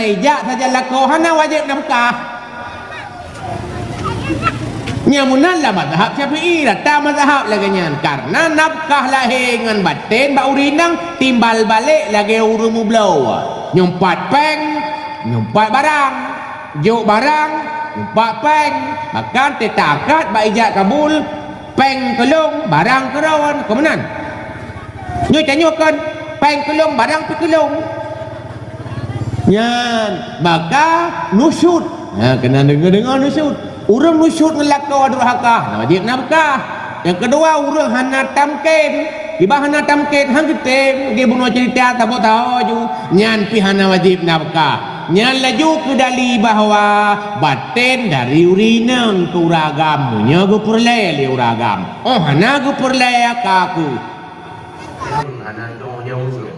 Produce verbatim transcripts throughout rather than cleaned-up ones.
Ijak sajan lakoe hana wajéb nafkah. Nyang meunan lam mazhab Syafi'i, rata mazhab lagée nyan. Karena nafkah lahé ngon batén bak ureuëng inong timbal balek lagée ureuëng meubloe. Nyumpat péng, nyumpat barang. Jok barang, nyumpat péng. Bahkan teuka akad bak ijab kabul, péng keu lôn, barang keu droen. Kon meunan? Nyoe tanyoe kon, péng keu lôn, barang pih keu lôn. Nyan, maka nusyuz. Ha, keunan deungoe-deungoe nusyuz. Ureuëng nusyuz ngon lakoe durhaka, na wajéb nafkah. Nyang keudua, ureuëng hana tamkin. Kiban hana tamkin, han geutem, geubunoe ceurita, saboh taho ju. Nyan pih hana wajéb nafkah. Nyan laju keudali bahwa batén dari ureuëng inong keu ureuëng agam, meunyoe geupeureulée lé ureuëng agam. Oh, hana geupeureulée ka keuh. Hana dong jauh.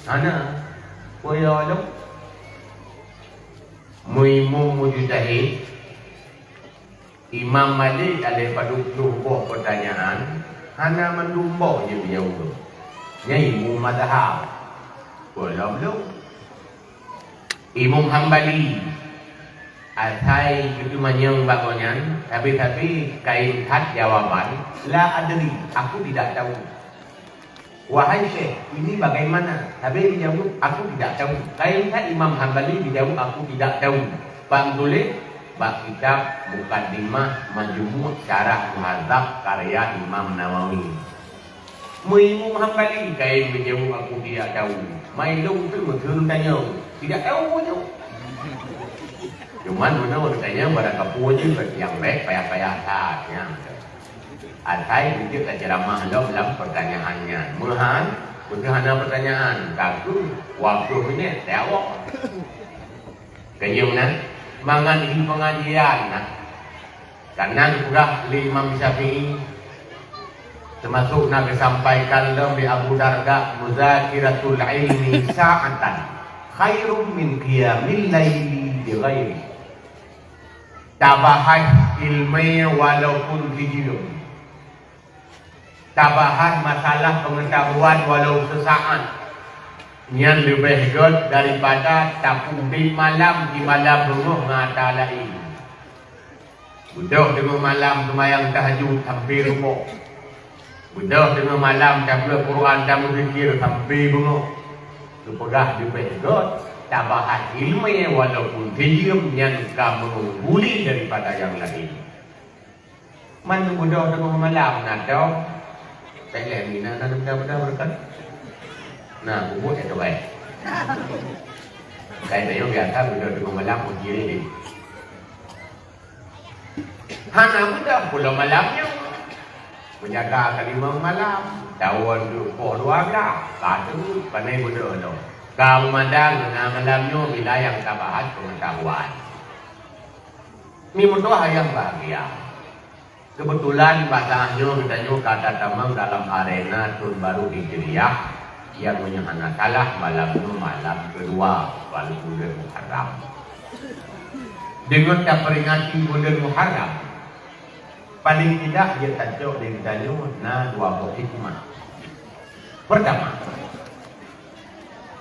Hana. Peue ya lom? Meuimum mujtahid, Imam Malik aleh padub ploh boh peutanyaan, hana mandum boh jeuet jaweueb. Nyan imum mazhab. Peue lom lom? Imum Hambali, asai geuteumanyong bak gobnyan, sabe-sabe kayém that jawaban, "La adri, aku tidak tahu." "Wahai Syekh, ini bagaimana?" Sabe geujaweueb, "Aku tidak tahu." Kayém that Imam Hambali geujaweueb, "Aku tidak tahu." Bak tuléh bak kitab Mukaddimah Majmu' Syarah Muhadzab karya Imam Nawawi. Meuimum Hambali kayém geujaweueb, "Aku tidak tahu." Mai lôn teuk meuteun tanyong, "Tidak tahu," jaweueb. Cuman meunoe tanyong barang kapeue jih, nyang bèk payah-payah that nyan. Asai beujeuet taceuramah lom lam peutanyaan nyan. Meuhan, beutôi hana peutanyaan, ka keuh dua ploh minét teuawak. Keunyoe na, mangat di pengajian na. Karena geupeugah lé Imam Syafi'i, teumasok na geusampaikan lom lé Abu Darda, "Muzakiratul ilmi sa'atan khairum min qiyamil laili bi ghairi." Tabahas ileumèe walaupun sijeuem. Tabahas masalah peungetahuan walau seusaát. Nyan leubeh gét daripada tapeuudép malam simalam beungoh ngon ata laén. Beudôh teungoh malam seumayang tahajud sampoe rumoh. Beudôh teungoh malam tabaca Quran, tameuzikir sampoe beungoh. Geupeugah leubeh gét tabahas ileumèe walaupun sijeuem, nyan ka meungungguli daripada nyang laén. Man beudôh teungoh malam na dong. Pék lé mina na muda-muda beureukat. Na, bubuet ya tuai. Kai tayo biasa beudôh teungoh malam uji ni. Hana beudôh pulo malam nyoe. Menjaga kalimong malam, tahun dua ribu dua belas, ka tu, panai beudôh lom. Ka meumandang na malam nyoe bila nyang tabahas pengetahuan. Ni meutuah ayang bahagia. Kebetulan bak saat nyoe geutanyoe ka tatamong dalam arena thon baru Hijriah, nyang meunyoe hana salah malam nyoe malam keudua bak buleuen Muharram. Deungon taperingati buleuen Muharram, paléng tidak jeuet tacok lé geutanyoe na dua boh hikmah. Peurtama,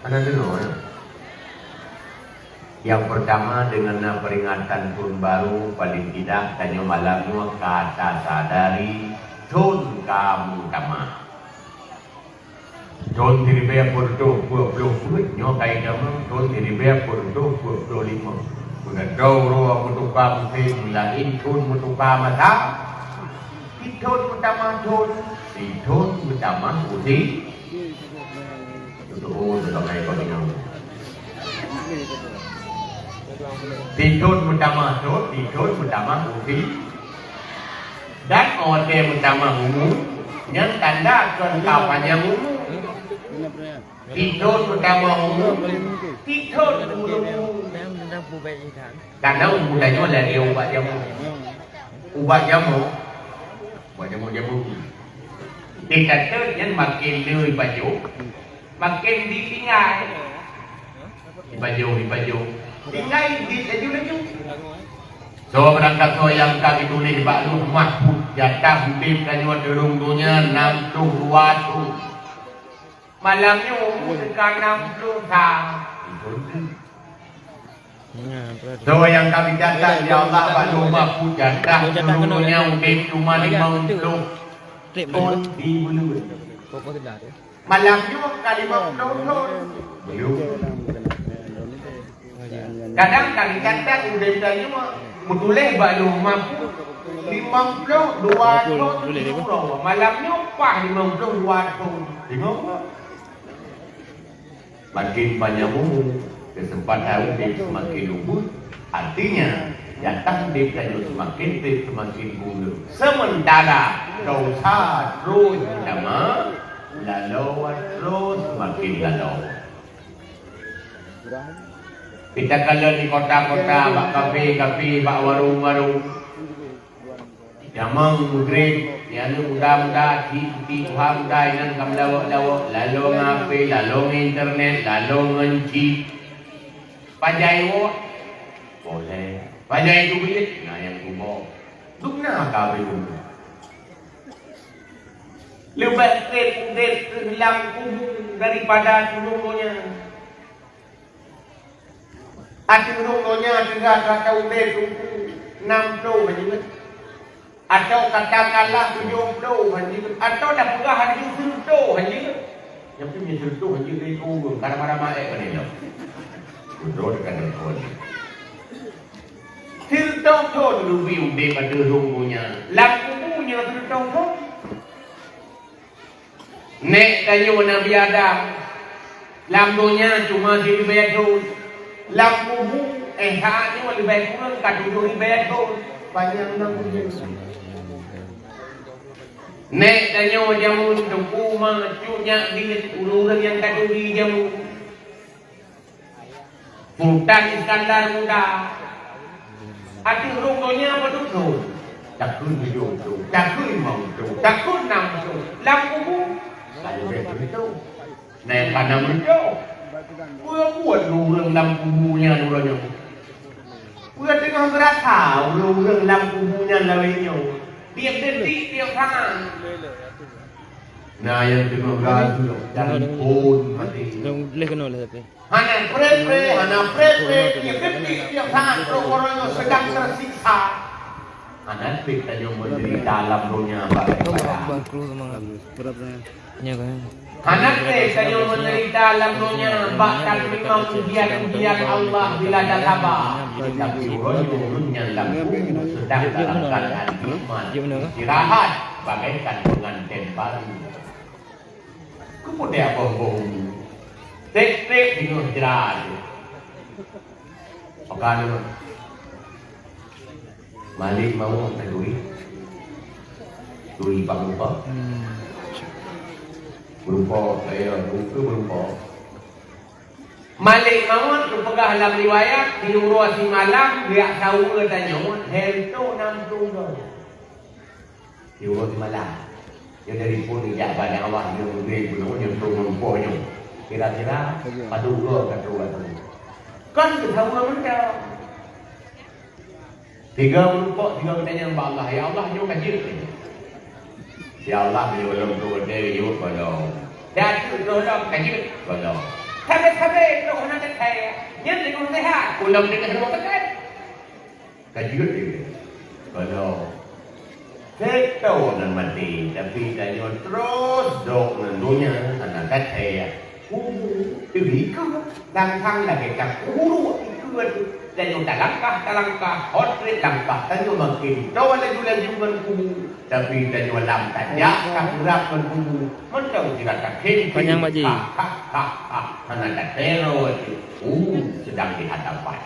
Hana deungoe, ya? Nyang peurtama, deungon na peuringatan thon baru, paléng tidak tanyoe malam nyoe ka tasadari thon ka meutamah. Thon siribèe peuet reutôh peuet ploh peuet nyoe ka itamong, thon siribèe peuet reutôh peuet ploh limong. Meugadôh uroe meutuka musém, laén thon meutuka masa. Sithon meutamah thon, sithon meutamah usie. Tutoe, tutoe, hai kau dengar. Sithon meutamah thon, sithon meutamah usie. Dan watèe meutamah umu, nyan tanda kon ka panyang umu. Sithon meutamah umu, sithon umu. Karena umu tanyoe lagèe ubat jameun. Ubat jameun, ubat jameun-jameun. Di kata nyan makin le ipajoh, makin ditinggai. Ipajoh, ipajoh. Tinggai di laju-laju. So, beurangkat soe nyang ka geutuléh bak Lauh Mahfuz, jatah udép tanyoe di rhueng donya nam ploh dua thon. Malam nyoe umu teuka nam ploh sa. Itu Soe nyang ka geucatat lé Allah bak Lauh Mahfuz, jatah seuluruh nyan udeb cuma limong ploh thon di buleuen. Malam nyoe ka limong ploh thon. Belum. Kadang ka geucatat udeb tanyoe meutuléh bak Lauh Mahfuz limong ploh dua thon. Malam nyoe paih limong ploh dua thon. Limong ploh. Makin panyang umu, keuseumpatan udeb seumaken ubit, artinya, jatah udeb tanyoe seumaken treb seumaken buleuen. Seumeuntara desya troh meutamah, laloe troh seumaken laloe. Geutanyoe kalon di kota-kota, bak kafe-kafe, bak warong-warong. Jameun Maghrib, nyang muda-muda, di putih tuha muda, inan ka meulawok-lawok, laloe ngon H P, laloe ngon internet, laloe ngon chip. Pajan woe? Boleh. Pajan teubiet? Na nyang tuboh. Dum na ka beuet. Leubeh treb udeb keu lam kubu daripada ateueh donya. Ateueh donya teuga ka taudeb teungku nam ploh hanjeuet. Atau katakanlah tujoh ploh hanjeuet. Atau tapeugah hanjeuet seureutôh hanjeuet. Nyan pih meunyoe seureutôh hanjeuet dari ureueng, ka ramah-ramah ék bak nyoe. Beudôh dekat depan. Seureutôh thon leubeh udeb ateueh donya. Lam kubu nyoe seureutôh thon. Nèk tanyoe Nabi Adam, lam donya cuma siribèe thon. Lam kubu, eh, saát nyoe leubeh kureueng ka tujoh ribèe thon. Panyang lam kubu. Nèk tanyoe jameun teungku ma cut nyak biet ureueng-ureueng nyang ka turi jameun. Sultan Iskandar Muda. Ateueh rhueng donya padum thon? Takheun tujoh ploh, takheun limong ploh, takheun nam ploh. Lam kubu? Ka leubeh dari tu. Na nyang ka nam reutôh. Peue buet ureueng lam kubu nyan uroe nyoe? Peue teungoh geurasa ureueng-ureueng lam kubu nyan lawét nyoe? Tiep detik, tiep saát. Na nyang teungoh geurasa dan phon maté. Lôn leh keunoe leh tapi. Hana pré-pré, hana pré-pré, tiep detik, tiep saát, uroe nyoe seudang teusiksa. Hana treb tanyoe meudeurita lam donya bak daripada. Nya kan. Hana treb tanyoe meudeurita lam donya bak tateurimong ujian-ujian Allah bila tasaba. Tapi uroe nyoe ureueng nyang lam kubu seudang dalam keuadaan nikmat, istirahat bagaikan peungantén baru. Keupeue boh-boh ulu? Treb-treb deungon jrat. Maka nyoe, Malik Mawöt na turi. Turi bak meurumpok. Hmm. Meurumpok, eh, buku meurumpok. Malik Mawöt geupeugah lam riwayat, di uroe simalam geujak saweue tanyoe, hareuta nam ploh goe. Di uroe simalam. Nyoe dari phon geujak bak dakwah, nyoe meugreb bunoe, nyoe trok meurumpok nyoe. Kira-kira padum goe ka trok ateueh. Kon geusaweue mantong. Tiga meurumpok, tiga geutanyong bak Allah, "Ya Allah, nyoe ka jeuet lé?" "Ya Allah, meunyoe gohlom trok watèe jeuet, gohlom." "Dan jeuet gohlom ka jeuet?" "Gohlom." "Sabe-sabe trok hana teuthèe, nyan lé gohlom sehat, gohlom teuka hana teuthèe." Ka jeuet lé. Kalau seutôt nan maté, tapi tanyoe terus dok ngon donya, hana teuthèe. Kubu teuh ikeue, tang-tang lagèe ka kubu ikeue teuh. Tanyoe talangkah, talangkah, hot trép langkah tanyoe makin toe laju-laju ngon kubu, tapi tanyoe lam tajak ka kurab ngon kubu. Mantong sira takhém panyang, Mak Ji. Hah, hah, hah, hah. Hana tateupeue, uh, sedang di hadapan.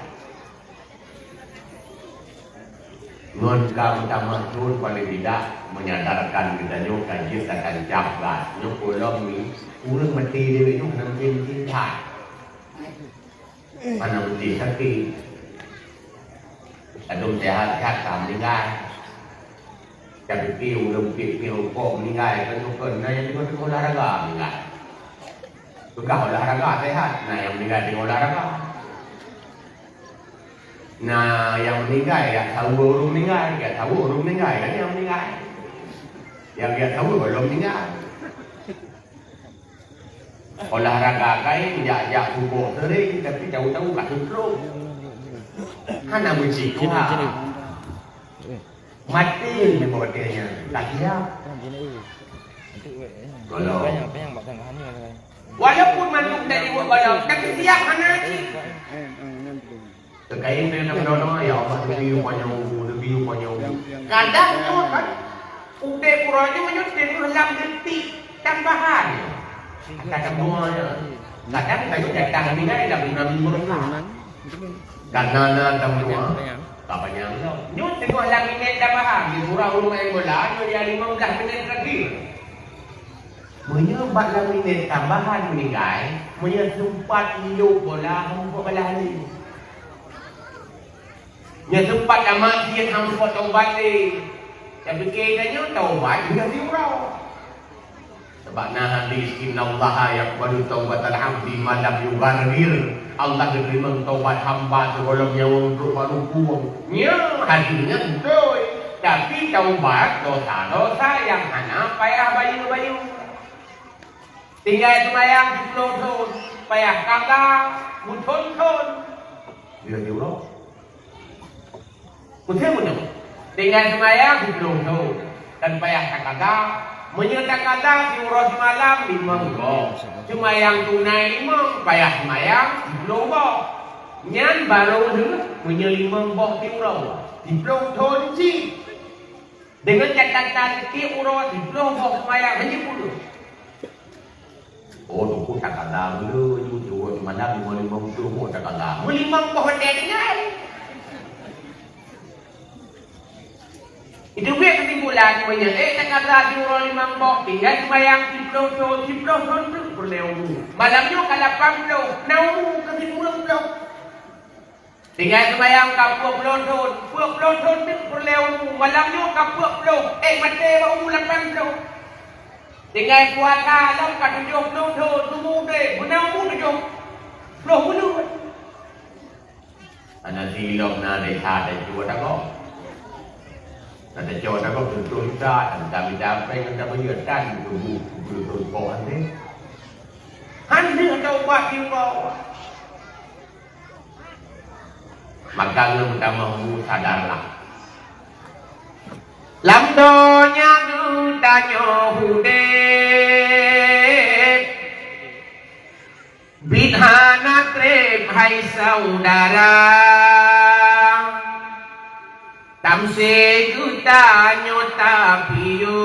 Ngon ka meutamah thôn, paling tidak menyadarkan geutanyoe ka jeuet takan cap gas. Nyoe peue lom ni, ureueng maté lé nyoe hana mungken that. Hana mungken sakét. Ladôm sehat-sehat ka meuninggai. Tapi pi ureueng piep-piep rukok meuninggai, kan nyoe kon na nyang teungoh-teungoh olahraga meuninggai. Peugah olahraga sehat, na nyang meuninggai teungoh olahraga. Na nyang meuninggai, jak saweue ureueng meuninggai, jak saweue ureueng meuninggai, kan nyang meuninggai. Nyang jak saweue gohlom meuninggai. Olahraga kai, jak-jak suboh sering, tapi tahu-tahu ka seutrok. Hana meucit Tuhan. Maté nyoe watée nyan. Tak siap. Kalau walaupun mandum dari buat badan, tapi siap hana cit. Teukaén teuh na meunoe, "Ya Allah, neubi upanyang umu, neubi upanyang umu." Kadang nyoe kan, udeb uroe nyoe, nyoe teungoh lam detik tambahan. Kadang nyoe, kadang kayu datang ni kan, dah guna minggu depan. Karena na tam nyoe, ka panyang nyoe. Nyoe teungoh lam minét tambahan, di surah ulama bola, nyoe ya lima belas minit lagi. Meunyoe bak lam minét tambahan meuninggai, meunyoe seumpat yôk bola, hana balah lé. Nyoe seumpat tamaksiet hana taubat lé. Tapike tanyoe taubat hingga siuroe. Sabab na hadis, "Innallaha yaqbalu taubatal abdi ma lam yugharghir." Allah geuteurimong taubat hamba sigohlom nyawöng trok bak rukuk. Nyoe hadis nyan beutôi. Tapi taubat dosa-dosa nyang hana payah bayeue-bayeue. Tinggai seumayang siplôh thon, payah kada beuthon-thon. Dia diulang. Beutôi beutôi. Tinggai seumayang siplôh thon dan payah takada. Meunyoe takada siuroe simalam limong boh. Seumayang tunai limong, payah seumayang siplôh boh. Nyan barô lheueh meunyoe limong boh siuroe. Siplôh thon cit. Deungon catatan tiep uroe siplôh boh seumayang hana puluh. Oh, teungku takada beu, nyoe uroe simalam limong puluh boh takada. Meulimong boh watée tinggai. Itu buet keusimpulan, meunyoe ék takada siuroe limong boh, tinggai seumayang siplôh thon, siplôh thon teuk peureulée umu. Malam nyoe ka lapan ploh, na umu keu sikureueng ploh. Tinggai seumayang ka peuet ploh thon, peuet ploh thon teuk peureulée umu, malam nyoe ka peuet ploh, ék maté bak umu lapan ploh. Tinggai puasa lom ka tujoh ploh thon, umu udeb, beuna umu tujoh ploh buleuen. Hana silom na desya tacok takok. Na tacok takok tujoh juta, dan kami damai ngon tameujeuet tan tujoh ploh thon kok hase. Hana taubat di Allah. Maka lôn tamah mu sadarlah. Lam donya geutanyoe udeb, bit hana treb hai saudara. Tamse geutanyoe tapiôh.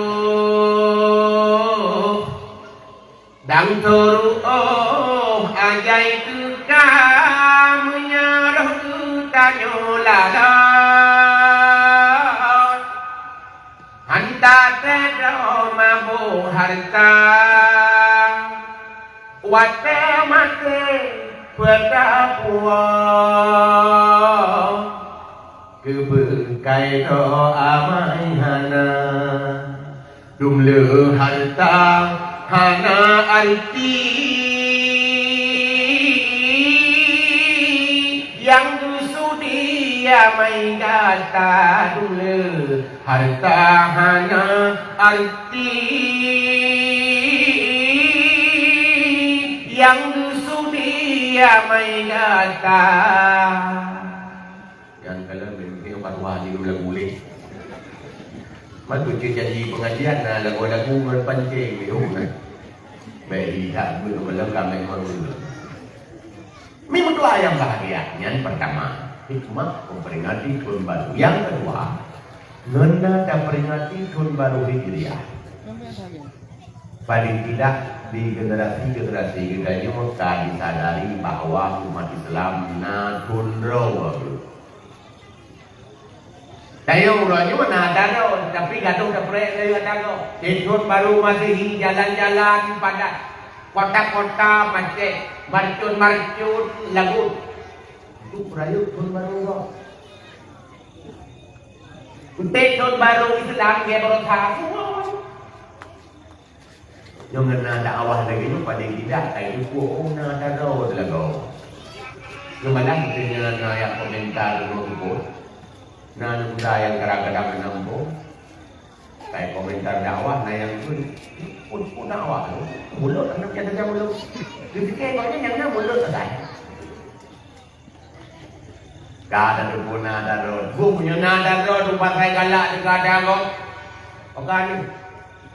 Dan teuruoh ajai teuka meunyoe roh geutanyoe lalah. Hana teudoh mabök hareuta, watée maté peue tapuwoe. Keubeue kai droe amai hana, dum le hareuta hana areuti. Nyang geusudi amai gata, dum le hareuta hana areuti. Nyang geusudi amai gata. Nyang kalon meunteng padua di dalam guleng. Mantong cit janji pengajian na lagu-lagu ngon pancing di rumah. Baik, tidak pun malam kami malu. Mi meutuah nyang bahagia, nyan pertama, hikmah memperingati tahun baru. Yang kedua, ngon na taperingati tahun baru Hijriah. Paling tidak di generasi-generasi geutanyoe ka disadari bahwa umat Islam na thon droe. Tanyoe uroe nyoe na ata droe, tapi gadôh tapreh lagèe ata droe. Di thon barô Masehi jalan-jalan padat, kota-kota macet, marcon-marcon lagot. Itu peurayek thon barô gob. Enteuk thon barô Islam lagèe baroesa. Nyoe ngon na dakwah lagèe nyoe, paling tidak ka jipeubuet, oh, na ata droe lagoe. Nyoe malam mungken na nyang komentar ngon buet. Na aneuk muda nyang kadang-kadang meunamong. Ka komentar dakwah, na nyang pun, pun, pun dakwah. Mulut aneuk nyang saja mulut. Dipike gobnyan nyang na mulut sagai. Ka tateupeue na daroe. Buk nyoe na daroe tu pasai galak teuka dagoe. Oka ni.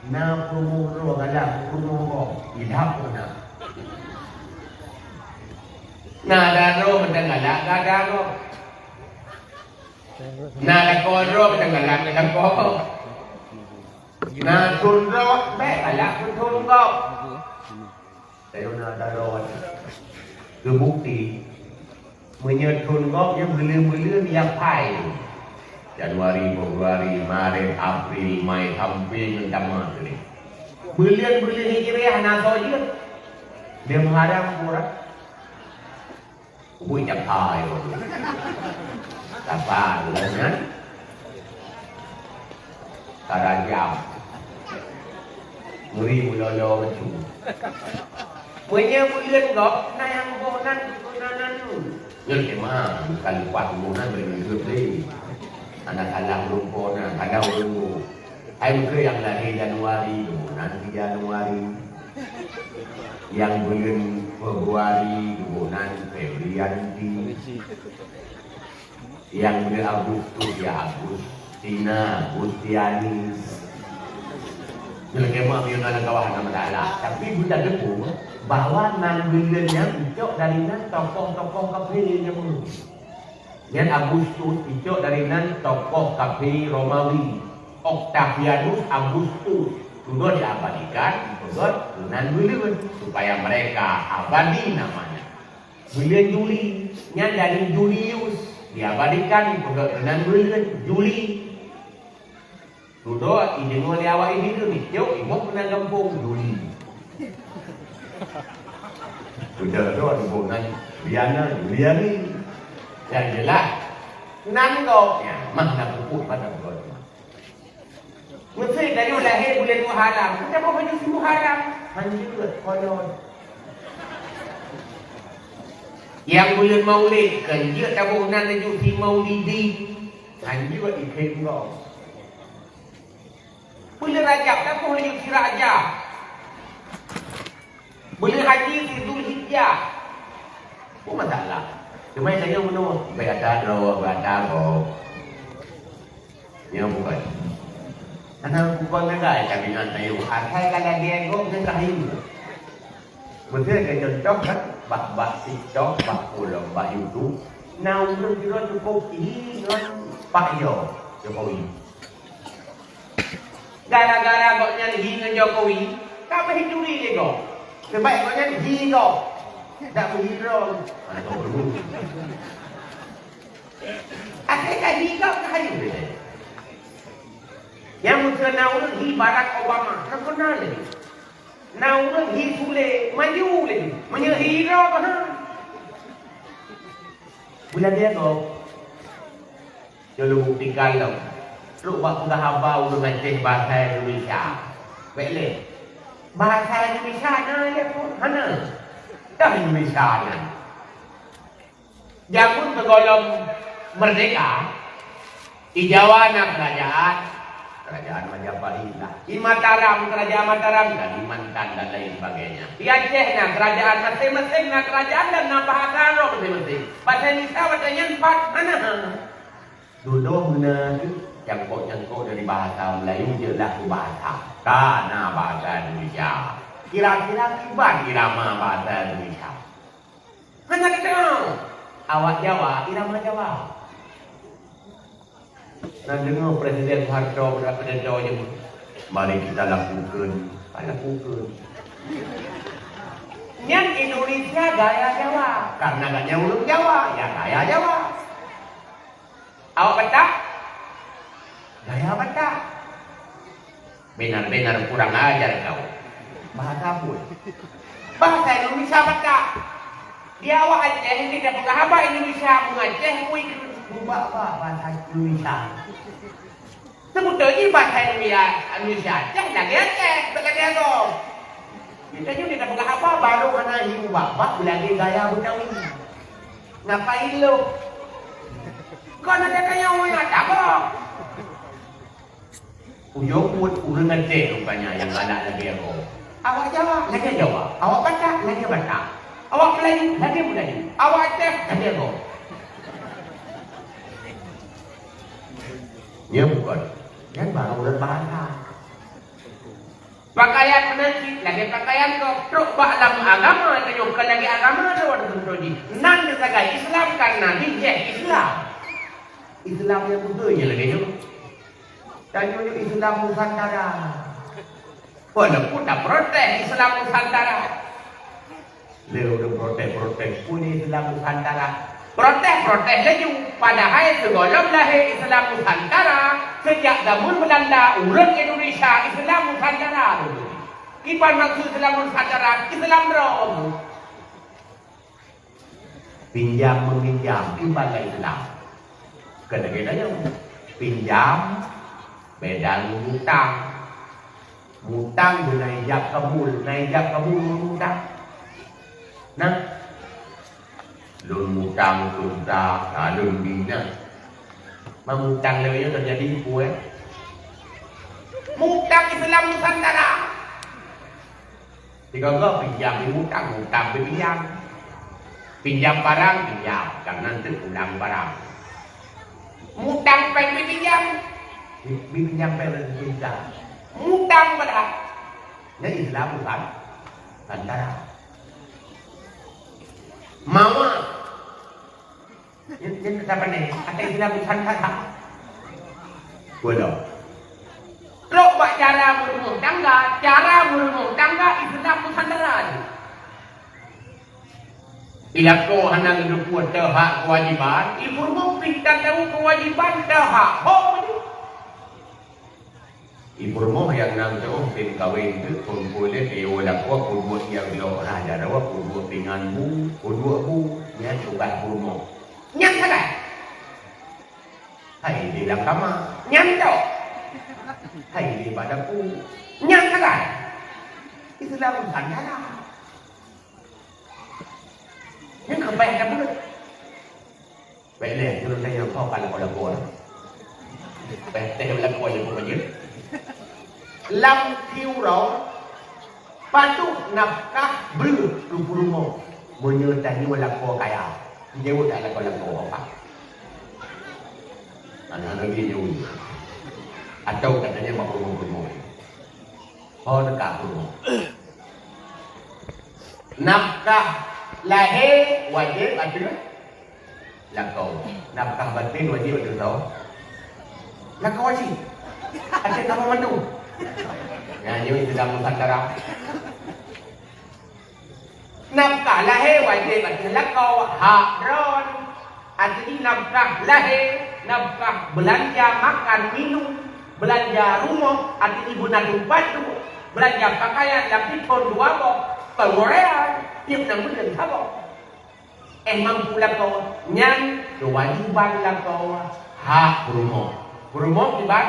Na peurumoh droe galak peurumoh gob. Ilham pun na. Na daroe mantong galak ka dagoe. Na lakoe droe mantong galak ka lakoe. Na thon droe bèk galak peuthon gob. Tayue na daroe. Teubukti, meunyoe thon gob nyan buleuen-buleuen ya pai. Januari, Februari, Maret, April, Mai, sampoe ngon tamat teuh. Buleuen-buleuen Hijriah na soe jeuet. Lé Muharram kurang. Ubui jak hai. Sapa ureueng nyan? Ka rajam. Muri mulolo bacu. Meunyoe buleuen gob, na nyang boh nan, na nan. Nyoe teuma bukan lupa boh nan beri hidup deh. Anak salah lumpo nan, ada ureueng boh. Hai meukeue nyang lahé Januari, geuboh nan di Januari. Nyang buleuen Februari, geuboh nan Febrianti. Nyang buleuen Agustus, ya Agustina, Agustiani. Nyoe lakèe mak meunyoe na lam kawah hana masalah. Tapi buta debu bahwa nan buleuen nyan icok dari nan tokoh-tokoh kafé nyan. Nyan Agustus icok dari nan tokoh kafé Romawi, Octavianus Agustus, tudoh diabadikan ipeugöt keunan buleuen supaya mereka abadi namanya. Buleuen Juli, nyan dari Julius, diabadikan ipeugöt keunan buleuen Juli. Dudoe ideungoe lé awak Ibu tu, icok iboh keunan gampông Juli. Dudoe tu iboh nan Juliana, Juliani. Nyang jeulaih, nan gob nyan mah na pupuk pada gob. Meusé tanyoe lahé buleuen Muharram, kita boh baju si Muharram. Hanjeuet, kolon. Nyang buleuen Maulid, kan jeuet taboh nan laju si Maulidi. Hanjeuet ikhém gob. Buleuen Rajab, taboh laju si Rajab. Buleuen haji si Zulhijjah. Peue masalah? Teuma tanyoe meunoe, bèk ata droe, bèk ata gob. Nyoe bukan. Karena bukan negara jaminan tanyoe. Asai ka lagèe gob nyan ka hayeue. Beutôi keu contoh kan, bak, bak TikTok, bak ulôn, bak YouTube, na ureueng sidroe cukôp hi ngon Pak Yo, Jokowi. Gara-gara gobnyan hi ngon Jokowi, ka meuhiduri lé gob. Seubab gobnyan hi gob, dak meuhidrong. Akhé ka hi gob ka hayeue lé. Nyang meukeuna ureueng hi Barack Obama, ka keuna lé. Na ureueng hi Sule, maju lé. Meunyoe hi droe, bah. Bulan dia gob. Nyoe lôn buktikan lom. Trok bak peugah haba ureueng Aceh bahasa Indonesia. Bèk lé. Bahasa Indonesia na lé pun? Hana. Dah Indonesia nyan. Jameun sigohlom merdeka, di Jawa na kerajaan, kerajaan Majapahit lah. Di Mataram, kerajaan Mataram, Kalimantan dan lain sebagainya. Di Aceh na kerajaan, masing-masing na kerajaan dan na bahasa droe masing-masing. Bahasa Indonesia watèe nyan pat hana. Dudoe meunan cangkok-cangkok dari bahasa Melayu jeuet lah keu bahasa. Ka na bahasa Indonesia. Kira-kira kiban irama bahasa Indonesia. Hana geudeungoe. Awak Jawa, irama Jawa. Na deungoe Presiden Soeharto bak pidato nyoe, "Mari kita lakukan, lakukan." Nyan Indonesia gaya Jawa. Karena gobnyan ureueng Jawa, ya gaya Jawa. Awak Batak? Gaya Batak. Benar-benar kurang ajar kau. Bahasa apa? Bahasa Indonesia Batak. Di awak Aceh ni dah peugah haba Indonesia, meungajar kui mubak-bak bahasa Indonesia. Seubeutoe jih bahasa Indonesia, Indonesia Aceh lagèe Aceh, bèk lagèe Agoe. Kita nyoe dah peugah haba, barô hana hi mubak-bak, beulagèe gaya Betawi. Ngapai lôn? Kon ada kaya ureueng nyata kok. Ujoe buet ureueng Aceh rupanya nyang galak lagèe Agoe. Awak Jawa lagèe Jawa, awak Batak lagèe Batak, awak Melayu lagèe Melayu, awak Aceh lagèe Agoe. Nyan bukan. Nyan baru ureueng bahasa. Pakaian meunan cit lagèe pakaian gob, trok bak lam agama tanyoe, kon lagèe agama droe teuntô jih. Nan teusagai Islam karena jih Islam. Islam nyang beutôi nyan lagèe nyoe. Tanyoe nyoe Islam Nusantara. Walaupun taprotes Islam Nusantara. Lé ureueng protes-protes, peue Islam Nusantara. Protes-protes laju, padahai sigohlom lahé Islam Nusantara, sejak zaman Belanda, ureueng Indonesia Islam Nusantara. Kiban maksud Islam Nusantara, Islam droe. Pinjam meminjam, kiban Islam. Keuneuk geutanyoe, pinjam, beda ngon utang. Mutang beunai jak kabul, nai jak kabul mutang. Nah, lôn mutang sejuta, nah, lôn bina. Meumutang lewat nyoe teujadi peue? Mutang Islam Nusantara. Sigoe-goe pinjam di mutang, mutang bipinjam. Pinjam barang, pinjam, karena untuk pulang barang. Mutang péng bipinjam, bipinjam péng dan bipinjam. Mutang barang. Nyan Islam bukan Nusantara. Mawah. Nyan, nyan tak pandai. Até Islam Nusantara. Bodoh. Trok bak cara meurumoh tangga, cara meurumoh tangga Islam Nusantara tu. Ilakoe hana geuteupeue teuhak keuwajiban, ipeurumoh pih tan tau keuwajiban teuhak. Ho meunyoe. Ipeurumoh nyang na teuh tem kawen teuk phôn-phôn lé keu lakoe peubuet nyang lôn rhah jaroe, peubuet pingan bu, peuduek bu, nyan tugaih peurumoh. Nyan sagai. Hai di lam kama, nyan tok. Hai di bak dapu, nyan sagai. Islam Nusantara. Nyan keubai dah buleuen. Baik leh, turun tanya kau kalau kau lakukan. Baik, teh lakukan je pun je. Lam tiurau, patuh nafkah breuh keu peurumoh. Meunyoe tanyoe lakoe kaya, jaweueb dak lakoe-lakoe apa? Anak lagi jauh. Atau katanya mak peurumoh-peurumoh. Oh, dekat peurumoh. Nafkah lahé wajéb ateueh lakoe. Nafkah batén wajéb ateueh lakoe. Lakoe wajéb. Ateueh kamoe mandum. Nyan nyoe Islam Nusantara. Nafkah lahé wajéb ateueh lakoe, hak droen. Artinya nafkah lahé, nafkah beulanja makan minum, beulanja rumoh, artinya beuna teumpat duek, beulanja pakaian lam sithon dua boh, penguraian, tiep nam buleuen saboh. Eh, mampu lakoe, nyan keuwajiban lakoe, hak peurumoh. Peurumoh kiban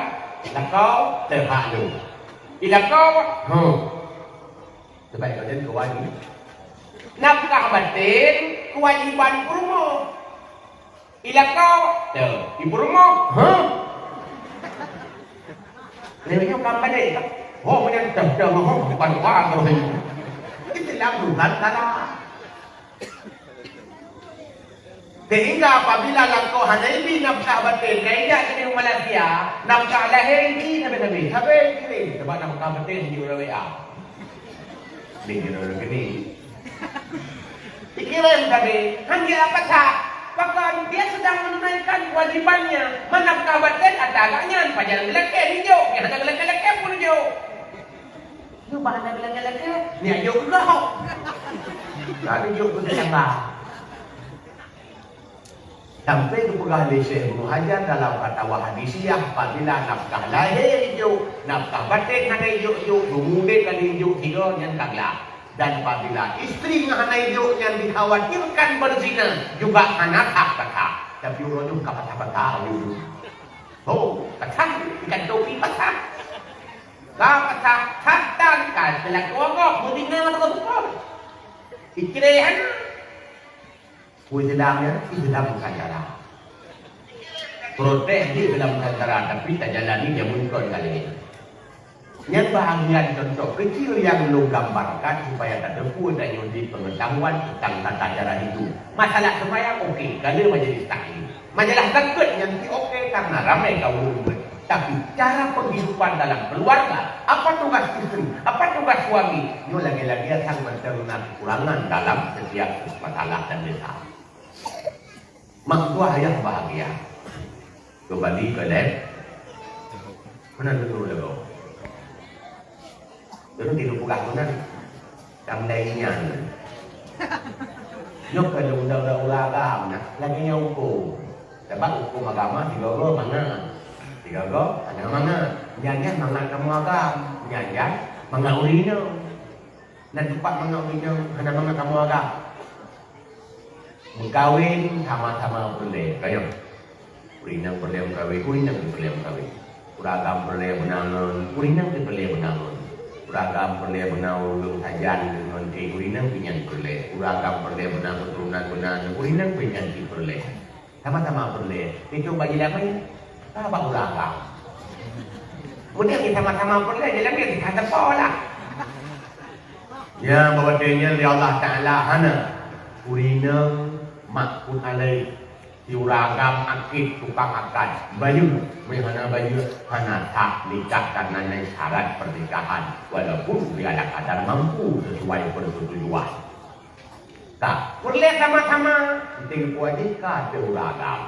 lakoe teuhak lôn. Di lakoe, huh. Sebab itu jadi keuwajiban. Nafkah batén keuwajiban peurumoh. Di lakoe, teuh, di peurumoh, huh. Lewat nyoe kam balik. Oh, macam dah, dah, oh, bukan doa terus ini. Itu lah bukan salah. Sehingga apabila lakoe hana ibi nafkah batén, ka ijak keuneuk Malaysia, nafkah lahé ibi sabe-sabe. Sabe kirim, sebab nafkah batén di ureueng W A. Di ureueng keuneuk. Dikirim sabe, han jeuet pasak. Bahkan dia sedang menunaikan kewajibannya, meunafkah batén ata agak nyan, pajan geulakée dijok, nyang hana geulakée-lakée pun dijok. Nyoe bah hana geulakée-lakée, nyak jok keu kah. Tapi jok keu tetangga. Sampai geupeugah lé Syekh Ibnu Hajar dalam Fatwa Hadisiyah, apabila nafkah lahé ijok, nafkah batén hana ijok-jok, meumude ka dijok sigoe nyan ka gleh. Dan apabila istri nyang hana ijok nyan dikhawatirkan berzina, juga hana sah pasak. Tapi uroe nyoe ka pasak-pasak dulu. Oh, pasak, ikan topi pasak. Ka pasak, satan ka seulaku gob meudinga teupeu-teupeu. Ikiré hana. Peue Islam nyan? Islam Nusantara. Protes di Islam Nusantara, tapi tajalani jameun kon kali nyoe. Nyan bahagian contoh kecil yang lôn gambarkan supaya tateupeue tanyoe di pengetahuan tentang tata cara hidup. Masalah sembahyang, oke, ka lheueh majelis taklim. Masalah zakat nyan pih oke, karena ramai kaum ureueng Tapi cara penghidupan dalam keluarga, apa tugas istri, apa tugas suami, nyoe lagèe-lagèe sang mantong na kekurangan dalam setiap masalah dan desa. Mak tuah ayah bahagia. Kembali ke lab. Mana dulu lagu? Dulu tidur pegang tu kan. Kam dai nyan. Nyoe keu undang-undang agama nah, lagèe nyan huköm. Sebab huköm agama sigoe-goe mangat. Sigoe-goe hana mangat. Nyan-nyan mangat kamoe agam. Nyan-nyan mangat ureueng inong. Nan teumpat mangat ureueng inong hana mangat kamoe agam. Meukawen sama-sama peureulèe. Kayang. Ureueng inong peureulèe meukawen, ureueng inong peureulèe meukawen. Ureueng agam peureulèe beunangon, ureueng inong peureulèe beunangon. Ureueng agam peureulèe beuna ureueng sajan ngon éh, ureueng inong pih nyan peureulèe. Ureueng agam peureulèe beuna keuturonan beunangon, ureueng inong pih nyan cit peureulèe. Sama-sama peureulèe. Itu bagi damai, ka bak ureueng agam. Kemudian kita sama-sama peureulèe, jadi kita teupeu lah. Ya, bahwa nyan lé Allah Taala hana. Ureueng inong makkun alaih. Di ureueng agam akid tukang akad, bayeue, meuhana bayeue, hana sah nikah karena na syarat pernikahan, walaupun dia ada kadar mampu sesuai persetujuan. Ka, peureulèe sama-sama, penting kuwajib ka ateueh ureueng agam.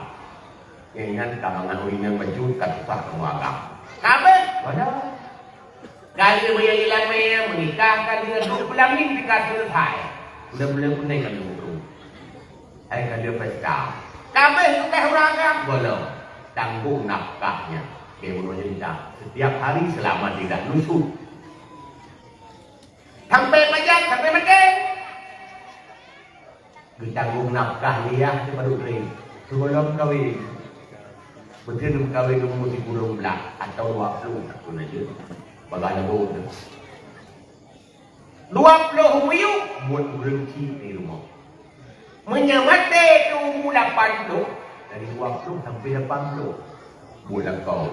Nyang ingat ka mangat ureueng inong bacut ka susah kamoe agam. Ka abéh, wadah. Ka lheueh meunyoe ilamé meunikah ka lheueh duek peulamin pih ka selesai. Buleuen-buleuen puneng ka lheueh mutu. Hai ka lheueh pesta. Ka abéh tugaih ureueng agam gohlom. Tanggong nafkahnya. Bèk bunoe cerita. Setiap hari selama tidak lusut. Sampai pajan, sampai maté. Geutanggong nafkah lé yah sibaru trép. Sigohlom kawen. Beutôi meukawen umu sikureueng blah atau dua ploh tahun aja. Bagaih lagoe tu. Dua ploh miyueb buet ureueng cit di rumoh. Meunyoe maté tu umu lapan ploh, dari dua ploh sampai lapan ploh. Buet lakoe.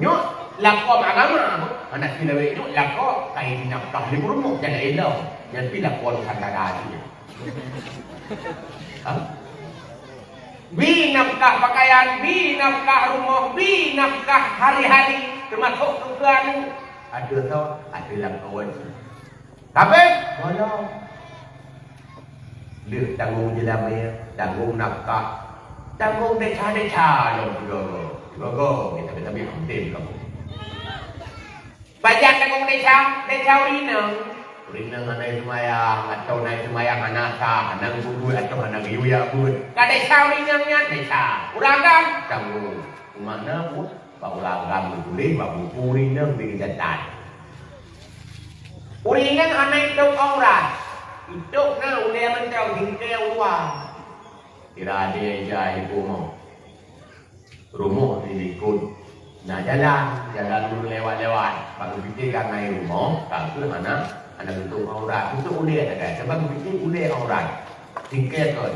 Nyoe lakoe agama, hana silawét nyoe lakoe kai nafkah lé peurumoh, jadi elok. Nyan pih lakoe Nusantara cit nyan. Ha? Bi nafkah pakaian, bi nafkah rumoh, bi nafkah hari-hari, teumasok keu aneuk. Ateueh soe? Ateueh lakoe cit. Tapi, walau lheueh tanggong jeulamé, tanggong nafkah, tanggong desya-desya lom sigoe-goe. Sigoe-goe, kita-kita bi hamdem kamoe. Pajan tanggong desya, desya ureueng inong. Ureueng inong hana seumayang, atau na seumayang hana sah, hana geupeubeuet atau hana geuyue jak beuet. Ka desya ureueng inong nyan, desya. Ureueng agam, tanggong. Makna buet bak ureueng agam geutuléh bak buku ureueng inong bak geucatat. Ureueng inong hana itôp aurat. Itôp na ulèe mantong, singkèe u luwa. Sira adé Aisha ibu mo. Rumoh di likot na jalan, jalan ureueng lewat-lewat. Bak geupike ka ngai rumoh, ka kheueh hana, hana geutôp aurat. Geutôp ulèe sagai, sabab geupike ulèe aurat. Singkèe kon.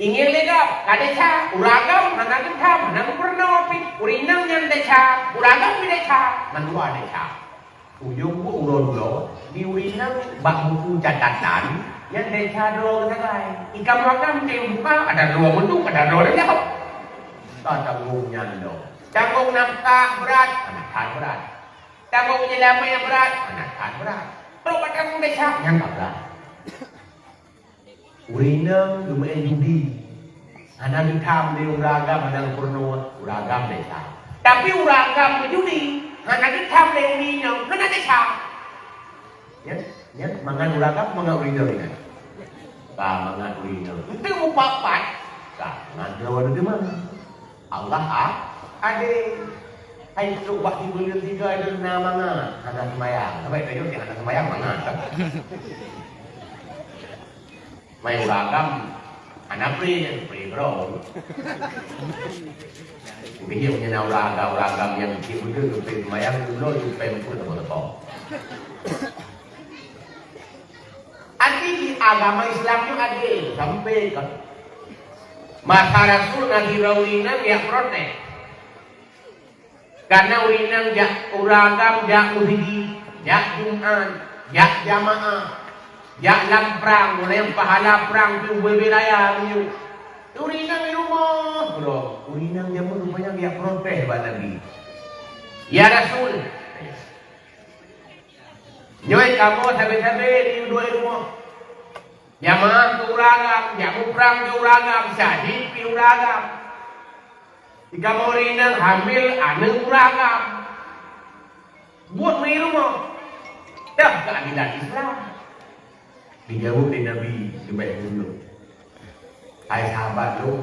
Ingieng lé gob, ka desya, ureueng agam hana geutham, hana geupeurunoe pih. Ureueng inong nyan desya, ureueng agam pih desya, mandua desya. Ujong buet uroe dudoe, di ureueng inong bak buku catatan, nyan desya droe sagai. Ikam ureueng agam teubuka, ada droe meuduek, ada droe leunyap. Ka tanggong nyan lom. Tanggong nafkah brat, hana that brat. Tanggong jeulamé brat, hana that brat. Trok bak tanggong desya, nyan ka brat. Ureueng inong geumeu'en judi. Hana geutham lé ureueng agam, hana geupeurunoe, ureueng agam desya. Tapi ureueng agam meujudi, hana geutham lé ureueng inong, hana desya. Nyan, nyan mangat ureueng agam, mangat ureueng inong nyan. Ka mangat ureueng inong. Enteuk mupat-pat, ka mangat droe teuma. Allah a-, adé. Hai trok bak sibuleuen tiga itu na mangat, hana seumayang. Sabab tanyoe nyang hana seumayang mangat. Mai ureueng agam, hana pré, pré keudroe. Mungkin nyoe na ureueng agam, ureueng agam nyang cit beutôi, pré seumayang, uroe nyoe pré meupeue teupeu-teupeu. Arti jih agama Islam nyoe adé, sampai ka masa Rasul na sidroe ureueng inong jak protes. Karena ureueng inong jak, ureueng agam jak meuseujid, jak Jumat, jak jamaah, jak lam prang, oleh pahala prang tu bubé raya meunyoe. Ureueng inong di rumoh, Ureueng inong jameun rupanya geujak protes bak Nabi, "Ya Rasul, nyoe kamoe sabe-sabe di dua rumoh. Jamaah keu ureueng agam, jak muprang keu ureueng agam, syahid pih ureueng agam. Di kamoe ureueng inong hamil aneuk ureueng agam. Buet meurumoh. Toh keu akidah Islam?" Dijaweueb lé Nabi leubeh dulu, "Hai sahabat lôn,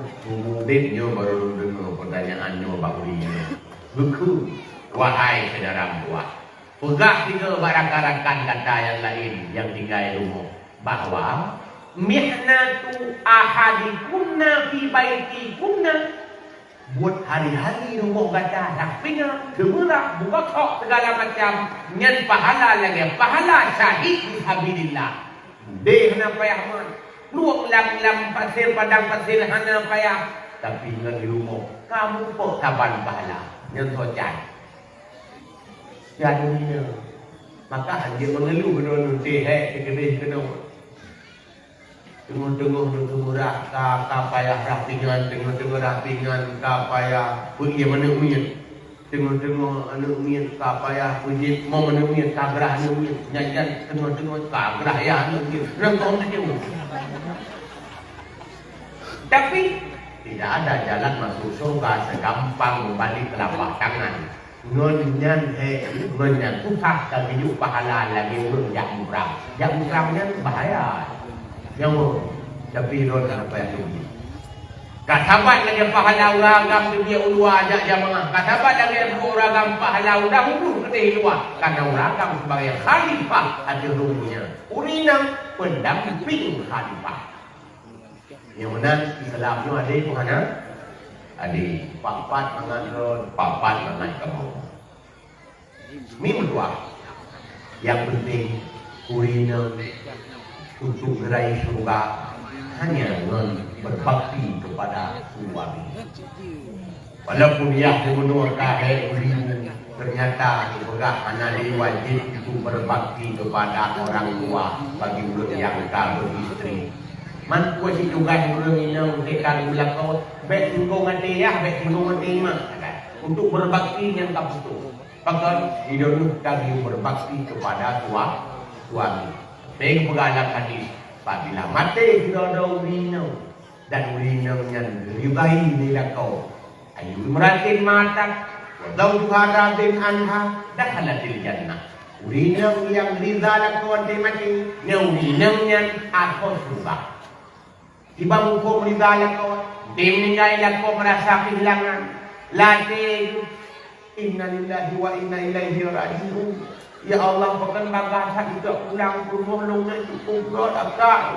udeb nyoe barô lôn deungoe peutanyaan nyoe bak ulôn nyoe. Geukheun, wahai syedara meutuah, peugah singoh bak rakan-rakan gata nyang laén nyang tinggai rumoh bahwa mihnatu ahadikunna fi baitikunna, buet hari-hari rumoh gata, dah pingan, geumeurah, buka kok, segala macam, nyan pahala lagèe pahala syahid fisabilillah. Udeb hana payah mat, plueng lam, lam pasir, padang pasir hana payah, tapi ngon di rumoh ka mupok saban pahala." Nyan soe cai. Nyan dunia. Maka hanjeuet meungeuluh keunoe, nunte hek, teukeudeh keunoe. Teungoh-teungoh nyoe teumeurah ka, ka payah rah pingan, teungoh-teungoh rah pingan ka payah peuie aneuk miet. Teungoh-teungoh aneuk miet ka payah peujieb mong aneuk miet, ka grah aneuk miet. Nyan-nyan teungoh-teungoh ka grah yah aneuk miet. Rengkong teujeuet. Tapi tidak ada jalan masuk surga segampang membalik telapak tangan. Ngon nyan hek, ngon nyan susah ka geujok pahala lagèe ureueng jak muprang. Jak muprang nyan bahaya. Nyawa, tapi droe hana payah rugi. Ka saban lagèe pahala ureueng agam teubiet u luwa jak jamaah. Ka saban lagèe ureueng agam pahala u dahulu keudeh luwa. Karena ureueng agam sebagai khalifah ateueh rumoh nyan. Ureueng inong pendamping khalifah. Nyang meunan Islam nyoe adé peue hana? Adé, pat-pat mangat droe, pat-pat mangat kamoe. Mi meutuah. Nyang penting, ureueng inong untuk geurayeuk syeuruga hanya ngon berbakti kepada suami. Walaupun yah sibunoe ka hek u ribu, ternyata geupeugah hana lé wajéb untuk berbakti kepada orang tua bagi ureueng nyang ka beistri. Man peue cit tugaih ureueng inong dek ka geulakoe, bèk singkong até yah, bèk singkong até mak, untuk berbakti nyang ka putôh. Pakon? Di droeneuh ka geuyue berbakti kepada sua-, suami. Bèk geupeugah lam hadis, apabila maté sidroe-droe ureueng inong, dan ureueng inong nyan geuridai lé lakoe. Ayu imra'atin matat wa zawjuha radin anha dakhalatil jannah. Ureueng inong nyang rida lakoe watèe maté, nyan ureueng inong nyan asoe syeuruga. Kiban muphom rida lakoe, watèe meuninggai lakoe meurasa keuhilangan. Lam até, "Innalillahi wa inna ilaihi raji'un. Ya Allah, pakon bagaih that utak pulang keu rumoh lôn nyan, cukôp rot akai."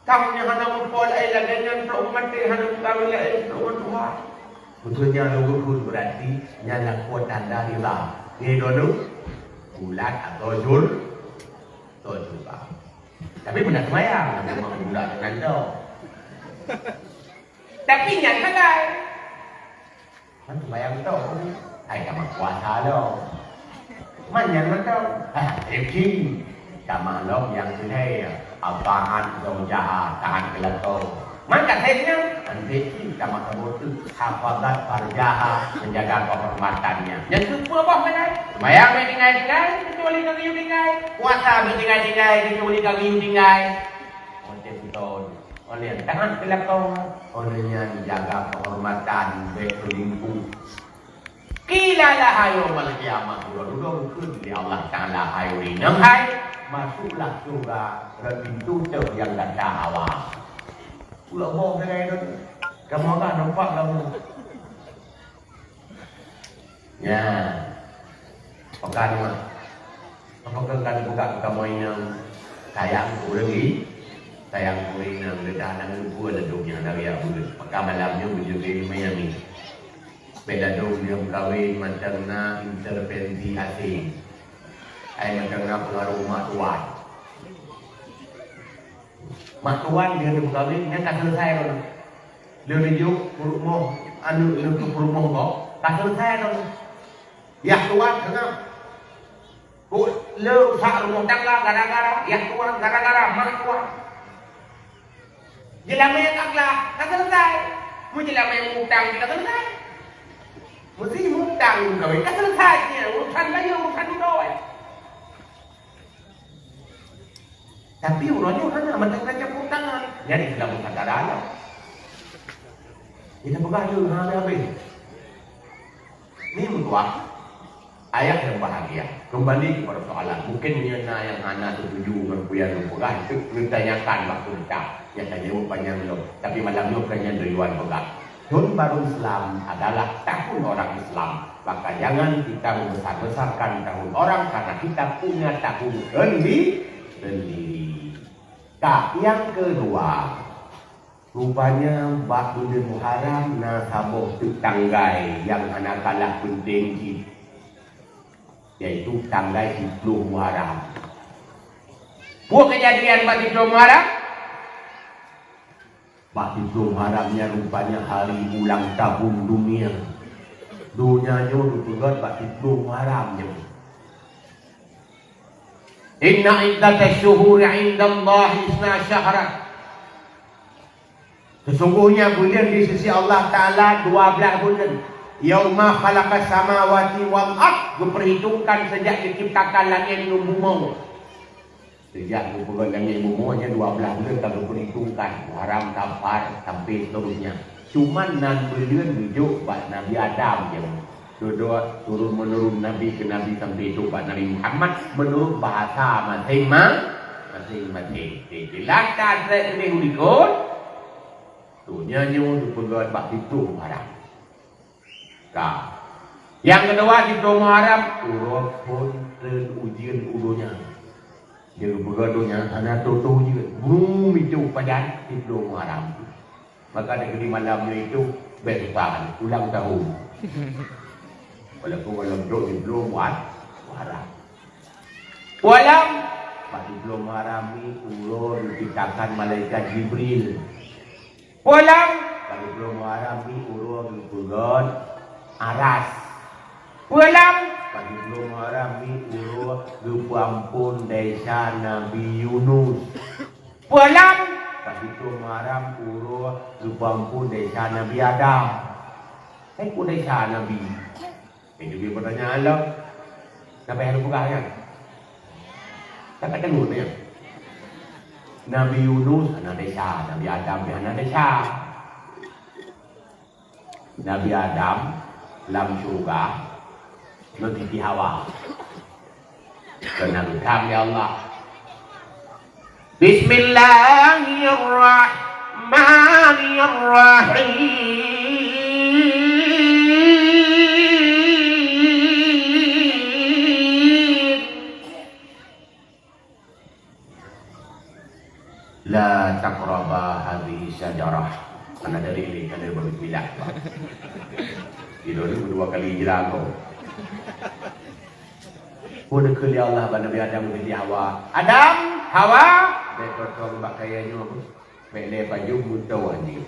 Kamoe nyang hana muphom laén lagèe nyan, trok maté hana meukawen laén, trok ngon tuha. Beutôi nyan lôn geukheun, berarti nyan lakoe tanda rida. Nyoe droeneuh, bulat atau jul, atau juga. Tapi beuna seumayang, cuma bulat dengan tu. Tapi nyan sagai. Man seumayang tu, hai tamah puasa lom. Man nyan mantong, ha, rezeki. Tamah lom nyang keuhai, ata'at zaujaha, taat keu lakoe. Man ka sép nyan, man rezeki tamah saboh teuk, hafazat farjaha, menjaga kehormatannya. Nyang keupeue boh keunan? Seumayang bèk tinggai-tinggai, kecuali ka geuyue tinggai. Puasa bèk tinggai-tinggai, kecuali ka geuyue tinggai. Watèe beutôi. Oleh taat keu lakoe, oleh nyan jaga kehormatan, bèk selingkuh. Qila laha yaumal qiyamah, dudoe geukheun lé Allah Taala, "Hai ureueng inong hai, masuklah syeuruga lewat pintoe teuh nyang gata awai." Ulok boh keuhai droeneuh. Kamoe ka nampak kamoe. Nyan. Pakat nyoe. Apakah ka neupeugah keu kamoe inong, sayang keu ureueng i-, sayang keu ureueng inong, geutanyoe hana geupeu ladôm nyang hana riyak buleuen. Maka malam nyoe beujeuet lé Miami. Bèk ladôm lheueh meukawen mantong na intervensi asing. Ai mantong na peungaroh mak tuan. Mak tuan lheueh meukawen, nyan ka selesai lom. Lheueh neujok peurumoh, aneuk lheueh keu peurumoh gob, ka selesai lom. Yah tuan seungab. Kok le rusak rumoh tangga gara-gara yah tuan, gara-gara mak tuan. Jeulamèe ka glah, ka selesai. Meunyoe lama nyang utang kita selesai. Mesti utang gawe ka selesai, ya, urusan lain, urusan dudoe. Tapi uroe nyoe hana mantong raja utang. Jadi sedang utang darah lah. Kita peugah dulu, hana habis. Ni meutuah. Ayah yang bahagia, kembali kepada soalan. Mungkin nyoe na nyang hana setuju ngon peue nyang lôn peugah, itu neutanyakan bak peurintah. Nyang ka jaweueb panyang lom. Tapi malam nyoe ka nyan Ridwan peugah. Tahun baru Islam adalah tahun orang Islam. Maka jangan kita membesar-besarkan tahun orang karena kita punya tahun sendi-, sendiri. Ka, yang kedua, rupanya bak buleuen Muharram na saboh teuk tanggai nyang hana kalah penting jih, yaitu tanggai siploh Muharram. Peue keujadian bak siploh Muharram? Bak siploh Muharram nyan rupanya hari ulang tahun dunia. Dunia nyoe geupeugöt bak siploh Muharram nyoe. Inna iddatasy syuhuri 'indallahi isna syahra. Sesungguhnya buleuen di sisi Allah Taala dua belas buleuen. Yauma khalaqas samawati wal ard, geuperhitungkan sejak diciptakan langit ngon bumoe. Sejak geupeugöt langit bumoe nyan dua belas buleuen ka geuperhitungkan, Muharram, Safar, sampai seterusnya. Cuman nan buleuen geujok bak Nabi Adam nyan. Dudoe turun menurun nabi ke nabi sampai trok bak Nabi Muhammad menurut bahasa masing-ma-, masing-masing. Oke, jelas ka asai keudeh u likot? Donya nyoe geupeugöt bak siploh Muharram. Ka. Nyang keudua, siploh Muharram, uroe phon treun ujeuen u donya. Jeuet geupeugöt donya hana toe-toe ujeuen. Brum, itu pajan siploh Muharram. Maka di malam nyoe itu bèk lupa ulang tahun. Walaupun malam tu siploh Muhar-, Muharram. Ulang, bak siploh Muharram ni uroe diciptakan malaikat Jibril. Pulang, bak siploh Muharram ni uroe geupeugöt aras. Pulang, bak siploh Muharram ni uroe geupeuamphon desya Nabi Yunus. Pulang, bak siploh Muharram uroe geupeuamphon desya Nabi Adam. Hai peue desya Nabi? Ini dia pertanyaan lah. Siapa yang peugah nyan? Siapa tengok nyan? Nabi Yunus hana desya, Nabi Adam pih hana desya. Nabi Adam lam syeuruga ngon Siti Hawa. Keunan geutam lé Allah. Bismillahirrahmanirrahim. La taqraba hadhihi syajarah. Mana dari ini, kan dari bismillah. Itu ni dua kali hilang kau. Pun keu Allah bak Nabi Adam ngon Siti Hawa. Adam, Hawa, bèk potong bak kayèe nyoe. Bèk lé pajoh meutoe nyoe.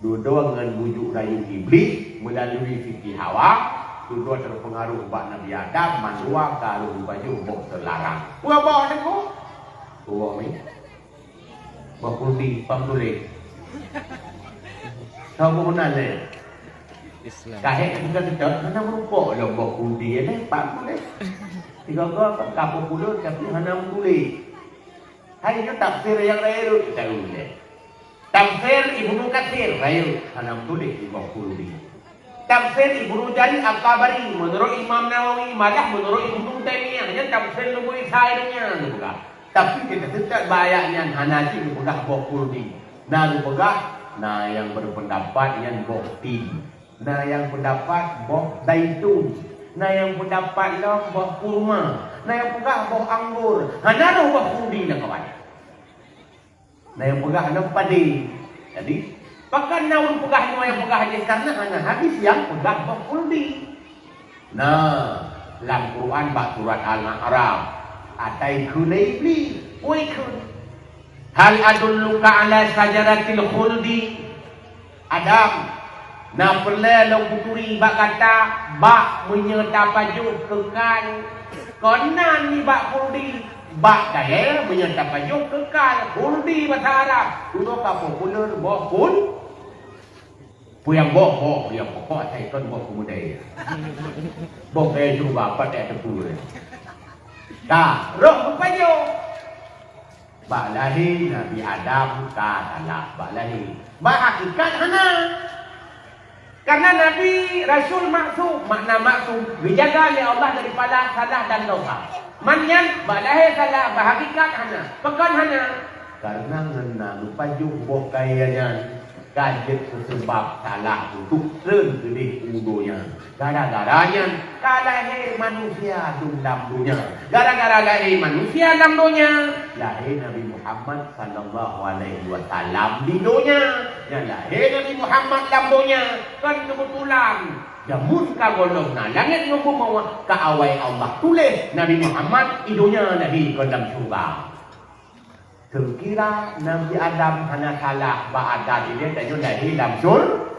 Dudoe ngon bujuk rayu Iblih meulalui Siti Hawa, dudoe teupeungaruh bak Nabi Adam, mandua ka lheueh jipajoh boh teularang. Peue boh teungku? Boh mi. Boh kuldi, pam tuléh. Tahu boh nan lé? Islam. Kahek kita-kita, mana meurupok lom boh kuldi, ya deh, pam tuléh. Tiga-tiga kan ka populer, tapi hana meutuléh. Hai nyoe tafsir nyang rayeuk, tahu deh. Tafsir Ibnu Katsir, rayeuk, hana meutuléh di boh kuldi. Tafsir Ibnu Jarir At-Tabari, menurut Imam Nawawi, malah menurut Ibnu Taimiyah, nyan tafsir leubeh sa donya geupeugah. Tapi kita tetap bak ayat nyan hana cit geupeugah boh kuldi. Na geupeugah, na nyang berpendapat nyan boh tin. Na nyang pendapat boh zaitun. Na nyang pendapat lom boh kurma. Na nyang peugah boh anggor. Hana roh boh kuldi na kawan. Na nyang peugah lom padé. Jadi, pakon na ureueng peugah nyoe nyang peugah jih, karena hana hadis nyang peugah boh kuldi. Nah, lam Quran bak surat Al-A'raf, atai kheun lé Iblih, oi kheun. Hal adulluka ala syajaratil khuldi? Adam, na peureulèe lôn peuturi bak gata bak meunyoe tapajoh keukai? Kon na nibak khuldi, bak kayèe meunyoe tapajoh keukai, khuldi basa Arab, dudoe ka populer boh khul-, Peue nyang boh, boh, peue nyang pokok asai kon boh keumudai. Boh kayèe syeuruga pat teupeue. Ka, rôh geupajoh. Bak lahé Nabi Adam ka salah bak lahé. Bak hakikat hana. Karena Nabi Rasul maksum, makna maksum, geujaga lé Allah daripada salah dan dosa. Man nyan, bak lahé salah, bak hakikat hana. Pakon hana? Karena ngon na geupajoh boh kayèe nyan, ka jeuet seuseumbab salah untuk treun keudeh u donya. Gara-gara nyan, ka lahé manusia dum lam donya. Gara-gara lahé manusia lam donya, lahé Nabi Muhammad sallallahu alaihi wasallam di donya. Nyang lahé Nabi Muhammad lam donya, kon keubeutulan. Jameun ka gohlom na langèt ngon bumoe, ka awai Allah tuléh Nabi Muhammad di donya lahé kon lam syeuruga. Seukira Nabi Adam hana salah bak adat ilèe, tanyoe lahé lam syur-,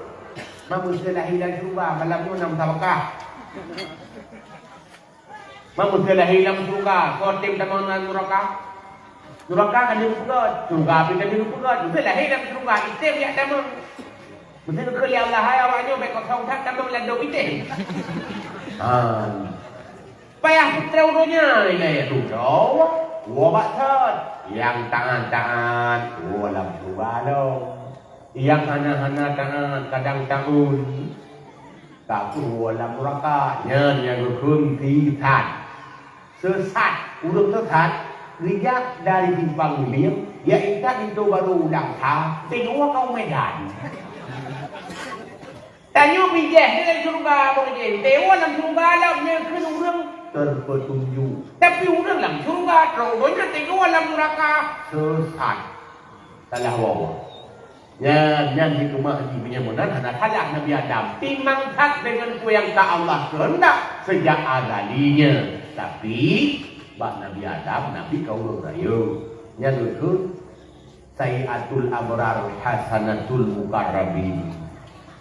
ma meusé lahé lam syeuruga, malam nyoe na musabakah. Ma meusé lahé lam syeuruga, soe tem tamong lam nuraka? Nuraka ka jeuet geupeugöt, syeuruga pih ka jeuet geupeugöt. Meusé lahé lam syeuruga, item jak tamong. Meusé geukheun lé Allah, "Hai awak nyoe, bèk kosong that tamong lam dong item." Ha. Payah putra uroe nyan, ilèe tu, woe bak thot. Nyang taat-taat, woe lam syeuruga lom. Nyang hana-hana taat, kadang taun, ka peuwoe lam nuraka. Nyan nyang geukheun sisat. Seusat, ureueng seusat, geujak dari simpang Guling, ya intat linto barô u Langsa, teungoh ka u Medan. Tanyoe bijéh di lam syeuruga, boh jih. Teungoh lam syeuruga lom nyan kheun ureueng terpetunjuk. Tapi ureueng lam syeuruga, trok donya teungoh lam nuraka, seusat. Salah woe. Nyan, nyan hikmah jih meunyoe meunan hana salah Nabi Adam. Timang that deungon peue nyang ka Allah keuheundak sejak azalinya. Tapi, bak Nabi Adam, Nabi ka ureueng rayeuk. Nyan geukheun, Sayyi'atul abrar hasanatul muqarrabin.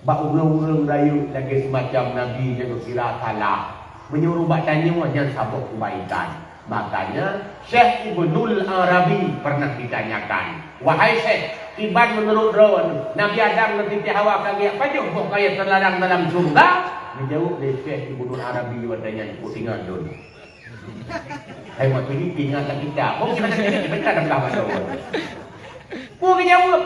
Bak ureueng-ureueng rayeuk lagèe seumacam Nabi nyang geukira salah, meunyoe bak tanyoe nyan saboh keubaikan. Makanya Syekh Ibnul Arabi pernah ditanyakan, "Wahai Syekh, kiban meunurot droeneuh, Nabi Adam ngon Siti Hawa ka geujak pajoh boh kayèe teularang dalam syeuruga?" Geujaweueb lé Syekh Ibnul Arabi watèe nyan, "Peue ingat lôn." Hai, waktu nyan ingat lam kitab. Oh, kitab, kitab, kitab, kitab, kitab. Peue geujaweueb?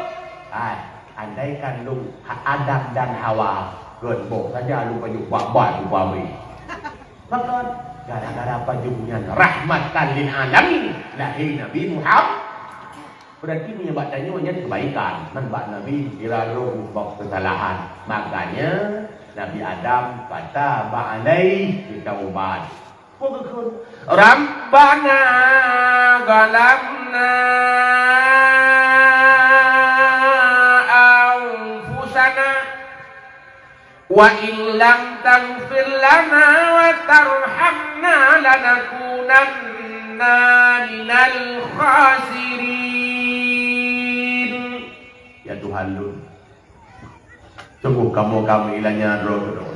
Hai, andaikan lôn ha-, Adam dan Hawa, kon boh saja lôn pajoh bak-bak lôn peuabéh. Maka, gara-gara pajoh nyan rahmatan lil alamin, lahé Nabi Muhammad. Berarti meunyoe bak tanyoe nyan keubaikan, man bak Nabi geukira lom bak keusalahan. Makanya, Nabi Adam fataba alaihi, geutaubat. Peue geukheun? Rabbana zalamna anfusana wa in lam taghfir lana wa tarhamna lanakunanna minal khasirin. Ya Tuhan lôn, sungguh kamoe ka meuilanya droe keudroe.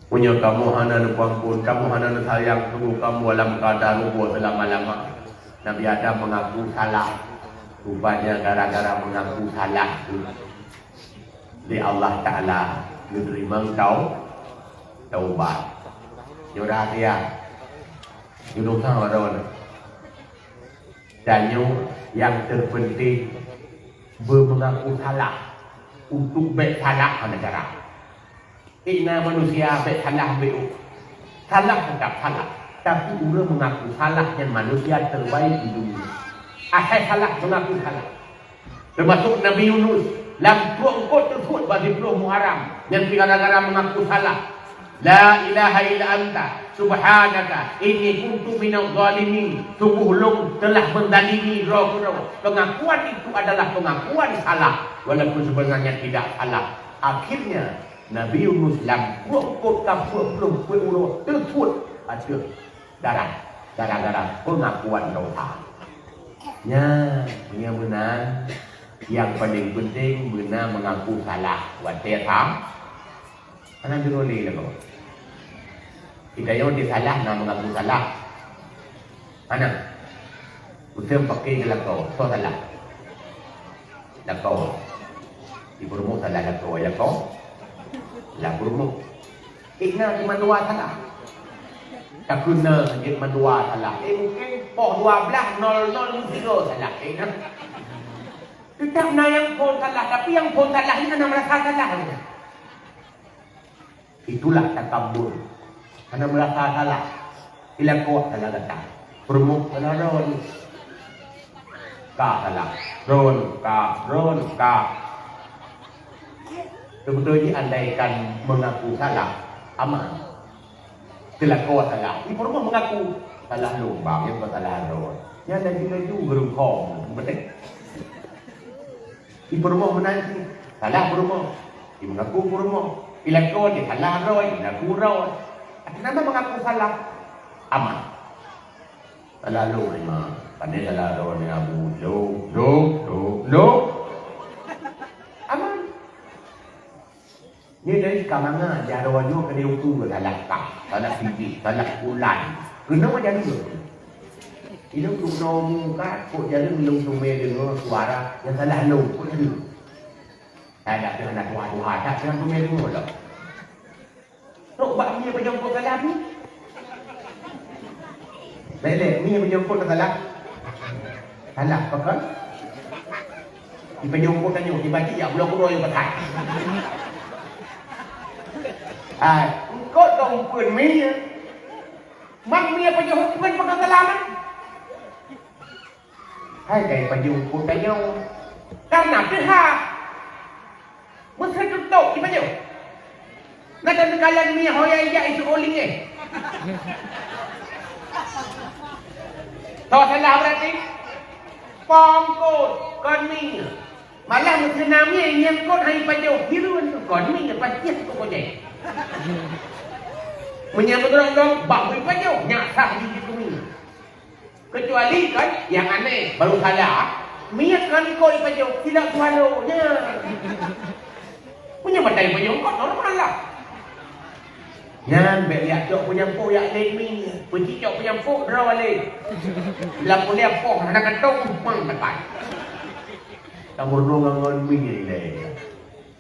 Meunyoe kamoe hana neupeuamphon, kamoe hana neusayang, sungguh kamoe lam keadaan rugoe seulama-lama. Nabi Adam mengaku salah. Rupanya gara-gara mengaku salah tu, lé Allah Taala geuteurimong tau-, taubat. Nyoe rahsia. Nyoe dosa droeneuh. Tanyoe nyang terpenting beumeungaku salah, untuk bèk salah hana cara. Ingat manusia bèk salah beuh. Salah tetap salah, tapi ureueng mengaku salah nyan manusia terbaik di dunia. Asai salah mengaku salah. Termasuk Nabi Yunus, lam pruet eungkôt teusuet bak siplôh Muharram, nyan pih gara-gara mengaku salah. "La ilaha illa anta, subhanaka, inni kuntu minadh dhalimin." Sungguh lôn telah menzalimi droe keudroe. Pengakuan itu adalah pengakuan salah, walaupun sebenarnya tidak salah. Akhirnya, Nabi Yunus lam pruet eungkôt ka peuet plôh peuet uroe teusuet ateueh darat gara-gara pengakuan dosa. Nyan, nyan meunan, nyang paling penting beuna mengaku salah. Watèe tham, hana deungoe lé lagoe. Kita nyoe di salah na mengaku salah. Hana. Useuem paké keu lakoe, soe salah? Lakoe. Di peurumoh salah lakoe, lakoe. Lah peurumoh. Ék na di mandua salah. Takheun na jeuet mandua salah. Eh, mungkin poh dua belas nol nol sigoe salah. Ék na. Teutap na nyang phon salah, tapi nyang phon salah nyan hana meurasa salah. Itulah takabur. Hana meurasa salah. Ilakoe salah gata. Peurumoh salah droe. Ka salah. Droe, ka, droe, ka. Teubeutôi jih andaikan meungaku salah, aman. Teulakoe salah. Di peurumoh meungaku salah lôn, bang, nyan bukan salah droe. Nyan laju-laju geureukhom. Beutôi. Di peurumoh meunan cit, salah peurumoh. Di meungaku peurumoh. Ilakoe di salah droe, meungaku droe. Kenapa meungaku salah? Aman. Salah lôn, Imam. Pandai salah droe ni, Abu. Lôn, lôn, lôn, lôn. Aman. Nyoe dari ka mangat, jaroe nyoe keuneuk ukeue salah kah, salah sijih, salah bulan. Keunoe jaroe. Ilôn keunoe muka, kok jaroe ilôn teumé deungoe suara nyang salah lôn, kok jaroe. Ada pih hana tuha-tuha, tak pih teumé deungoe lom. Trok bak mie pajôh kok salah tu. Lé-lé, mie pajôh kok salah. Salah, pakon? Di pajôh kok tanyoe, di batik ya, bloe kudroe yang pakai. Ah, engkau tahu pun mie. Mak mie pajôh pun pakon salah, Mak? Hai kai pajôh kok tanyoe. Karena pihak. Meuseutôt di pajôh. Na teukalon mie ho ya ijak isu uling eh. Toh salah berarti? Pom kok, kon mie. Malah meuseuna mie nyang kot hai pajôh. Hireuen tu kon mie pasti tu kojai. Meunyoe meudrong-drong, bak bui pajôh, nyak sah di situ mie. Kecuali kan, yang aneh, baru salah, mie kan kok ipajôh, tidak swallow, nya. Punya mata ipajôh, kok normal lah. Nyan, bèk lihat cok penyampuk yak lé mie, peucik cok penyampuk, droe lé. Lam kuliah poh, hana kantong, pang tepat. Tambur ngon mie lé.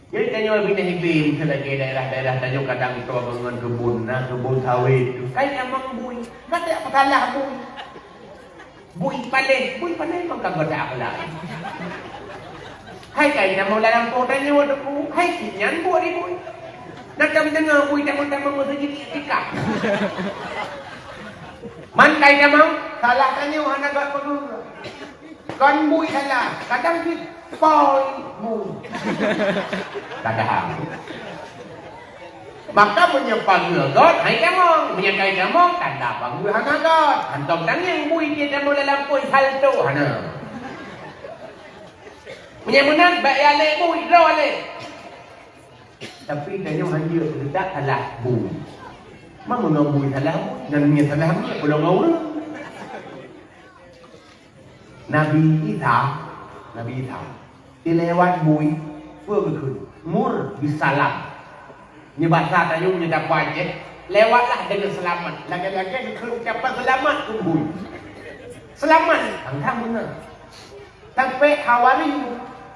Jadi tanyoe binéh iblih, misalnya ke daerah-daerah tanyoe kadang toh ngon keubon, na keubon sawit tu. Kai tamong bui, ka tak peukalah bui. Bui paléh, bui paléh memang ka goda akhlak. Hai kai tamong dalam poh tanyoe tu, hai cit nyan bui di bui. Na ka mendengar bui tamong-tamong meuseujid iktikaf. Man kai tamong, salah tanyoe hana got peuguna. Kon bui salah, kadang cit poi bui. Kadang. Maka meunyoe pageue got, hai tamong. Meunyoe kai tamong, tanda pageue hana got. Hantom tangieng bui pih tamong dalam poi salto hana. Meunyoe meunan, bèk ya lé bui, droe lé. Tapi tanyoe hanjeuet teudeundak salah bui. Ma meunyoe bui salah bui, ngon mie salah mie, peue lom ngon ureueng. Nabi Isa, Nabi Isa, ilewat bui, peue geukheun? Mur bisalam. Nyoe basa tanyoe nyoe dapah Aceh, lewatlah dengan selamat. Lagèe-lagèe geukheun ucapan selamat keu bui. Selamat, angkang beuna. Sampai Hawari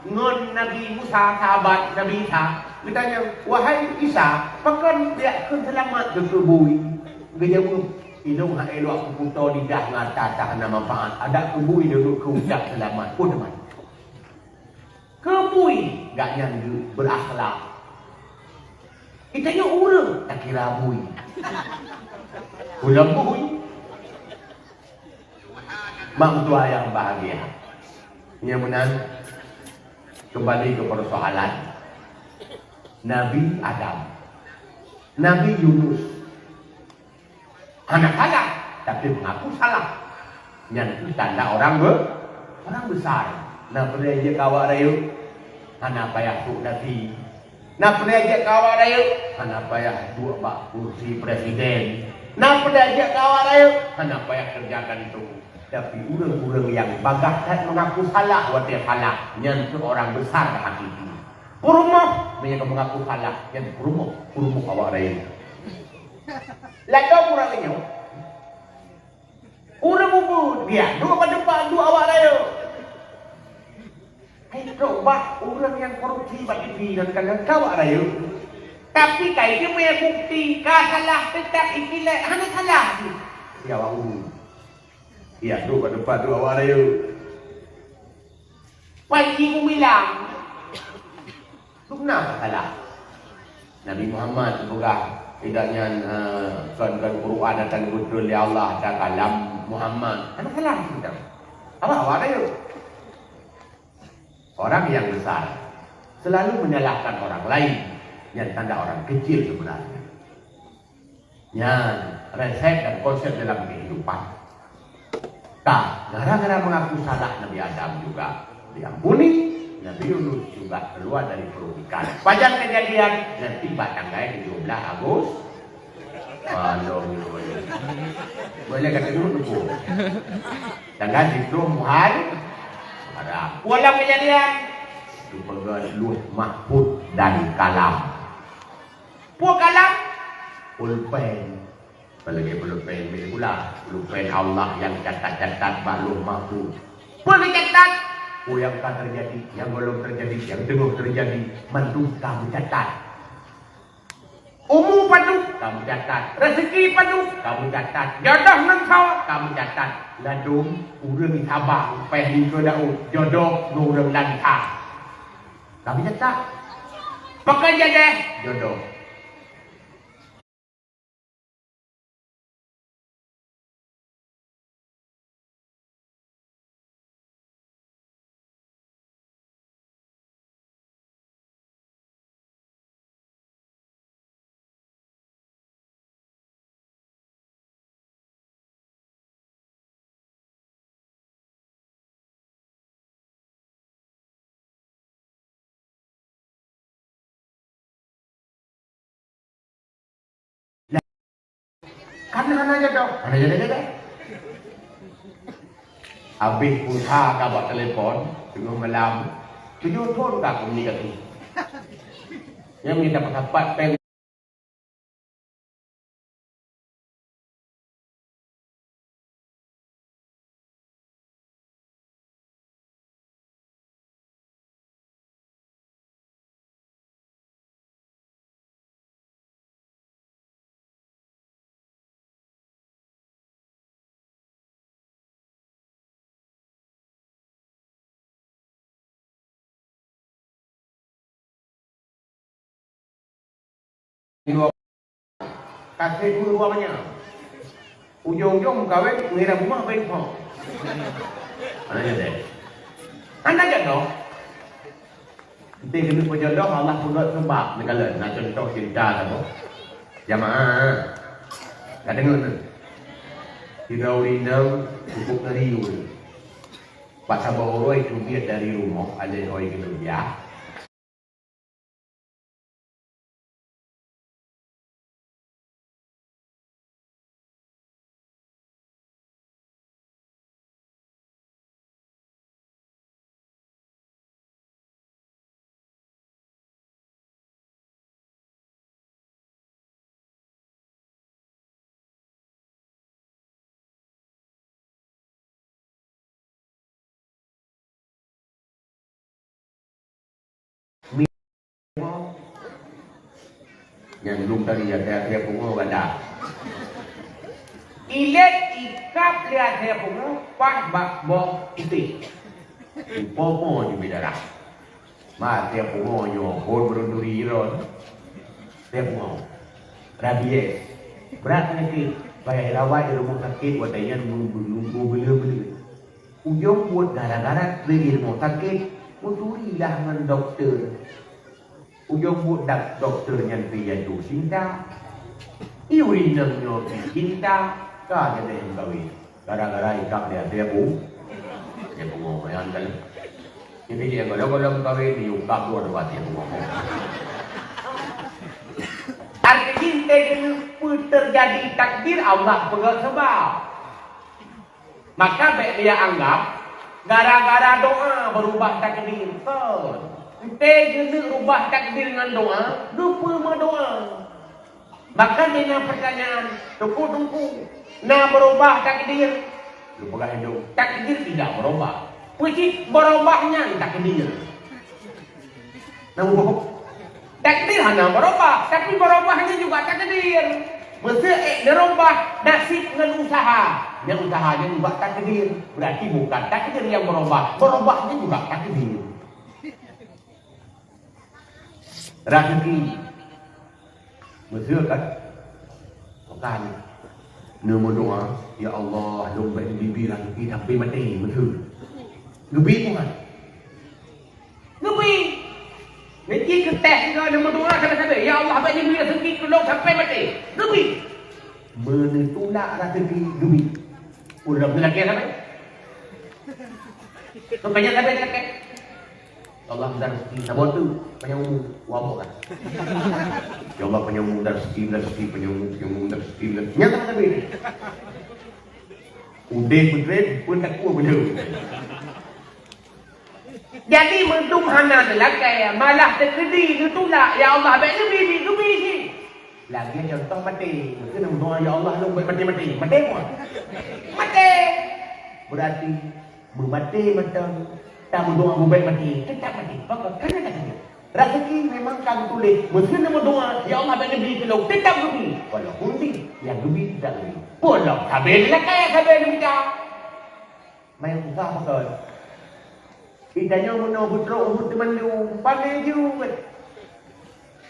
ngon Nabi Musa, sahabat Nabi Isa, geutanyong, "Wahai Isa, pakon jak kheun seulamat keu bui?" Geujaweueb, "Inong hai lôn kuputoe lidah ngon ata-ata hana manfaat, adak keu bui lôn kheun ucap seulamat." Peue teuma? Keu bui gobnyan geu-, beurakhlak. Geutanyoe ureueng takira bui. Ulôn bui. Mak meutuah nyang bahagia. Nyang meunan, kembali ke persoalan Nabi Adam, Nabi Yunus. Hana salah, tapi mengaku salah. Nyan keuh tanda orang be-, orang besar. Na peudeh jeuet keu awak rayeuk, hana payah trok dasi. Na peudeh jeuet keu awak rayeuk, hana payah duek bak kursi presiden. Na peudeh jeuet keu awak rayeuk, hana payah kerja kantô. Tapi ureueng-ureueng nyang bagaih that mengaku salah watèe salah, nyan keuh orang besar hakiki. Peurumoh, meunyoe ka mengaku salah, nyan peurumoh, peurumoh awak rayeuk. Lakoe ureueng nyoe, ureueng mubuet, biak duek bak teumpat duek awak rayeuk. Hai trok bak ureuëng nyang korupsi bak T V nyan kan, ka awak rayeuk. Tapi kai teumé bukti ka salah, teutap ikilai hana salah. Ya awak ureuëng. Ya, duek bak teumpat duek awak rayeuk. Pai ibu bilang. Dum na salah. Nabi Muhammad geupeugah, tidak nyan, eh, kon, kon Quran nyang geubeutôi lé Allah, ata kalam Muhammad. Hana salah kita. Apa awak rayeuk? Orang yang besar selalu menyalahkan orang lain, yang tanda orang kecil sebenarnya. Nyan resep dan konsep dalam kehidupan. Tah, gara-gara mengaku salah Nabi Adam juga diampuni, Nabi Yunus juga keluar dari perut ikan. Pajan kejadian, nanti bak tanggai tujuh belas Agustus. Aduh, boleh kata dulu tu. Tanggal tujuh Muhar-, Muharram. Dalam kejadian, dipeugah Lauh Mahfuz dan Kalam. Peue kalam? Pulpen. Apalagi pulpen milék pula. Pulpen Allah nyang catat-catat bak Lauh Mahfuz. Peue geucatat? Peue nyang ka teujadi, nyang gohlom teujadi, nyang teungoh teujadi, mandum ka meucatat. Umu padub ka meucatat, rezeki padub ka meucatat, jodoh ngon tho ka meucatat. Ladôm ureuëng Sabang péh likot Daud, jodoh ngon ureuëng Langsa. Ka meucatat. Pakon jadeh jodoh. Kan hana jodoh, hana jodoh-jodoh. Habéh pulsa ka bak telepon, teungoh malam, tujoh thon ka komunikasi. Nyang mita sapat-sapat péng. Kaseh dua-dua banyak. Ujong-ujong meukawen, ngira bungah baik kau. Mana jadi? Anda jodoh. Enti keuneuk peujodoh, Allah peugah seubab. Misalnya, na contoh cerita saboh. Jamaah. Ka deungoe na. Sidroe ureueng inong cukup ngeri ureueng. Bak saboh uroe teubiet dari rumoh, alèh hôi keuneuk biah. Nyang lôn tadi ya, saya, saya pungo ganda. Ilét ikab lé asèe pungo paih bak boh putéh. Upo-upo jimé darah. Ma, tiep pungo nyoe, phôn meurunduri droe. Tiep pungo. Rabies. Brat sakét. Payah rawat di rumoh sakét, watèe nyan nunggu-nunggu beuleu-beuleu. Ujong buet gara-gara trép di rumoh sakét, meuturi lah ngon dokto. Ujong buet dak-, dokto nyan pih jatuh cinta. Ié ureueng inong nyoe pih cinta, ka jadi meukawen. Gara-gara ikab dia, dia bu-, dia bungo, ya, kan? Jadi dia kalau, kalau meukawen, dia ukab dua, dua, dia bungo. Arti cinta itu pun terjadi takdir Allah peugah sebab. Maka bèk dia anggap gara-gara doa berubah takdir. Kon. Ente geuneuk rubah takdir ngon doa, geupeu meudoa. Bahkan di na pertanyaan, "Teungku, Teungku, na berubah takdir?" Geupeugah indong, "Takdir tidak berubah. Peucit beurubah nyan takdir. Nah, takdir hana beurubah, tapi beurubah nyan juga takdir. Meuseu ék neurubah nasib ngon usaha, nyan usaha nyan juga takdir. Berarti bukan takdir nyang beurubah, beurubah nyan juga takdir. Raseuki. Meuseu kan? Bukan. Neumeudoa, "Ya Allah, lôn bèk neubi raseuki sampai maté." Meuseu. Geubi Tuhan. Geubi. Niki keu teh ke neumeudoa sabe-sabe, "Ya Allah, bèk neubi raseuki keu lôn sampai maté." Geubi. Meunitulak raseuki geubi. Ulôn lakèe sabe. Keu panyang sabe lakèe. Allah meudah rezeki, saboh tu panyang umu, wabok kan. Ya Allah, panyang umu, meudah rezeki, meudah rezeki, panyang umu, panyang umu, meudah rezeki, meudah rezeki. Nyata kan tadi. Udeh beutret pun takue beutôi. Jadi meuntun hana teulakèe, malah teukeudi neutulak, "Ya Allah, bèk neubi, neubi jih." Lagèe contoh maté. Mungkin doa, "Ya Allah, lôn bèk maté-maté." Maté bukan? Maté. Berarti meumaté mantong tameudoa bubèk maté, teutap maté. Pakon? Karena ka tuléh. Raseuki memang ka geutuléh. Meuseu neumeudoa, "Ya Allah, bèk neubi keu lôn," teutap geubi. Walaupun di, nyang geubi teutap geubi. Polom sabe lakèe, sabe mita. Meunan susah pakon. Geutanyoe meunoe beutrok rhot teumandum, pane jeuet.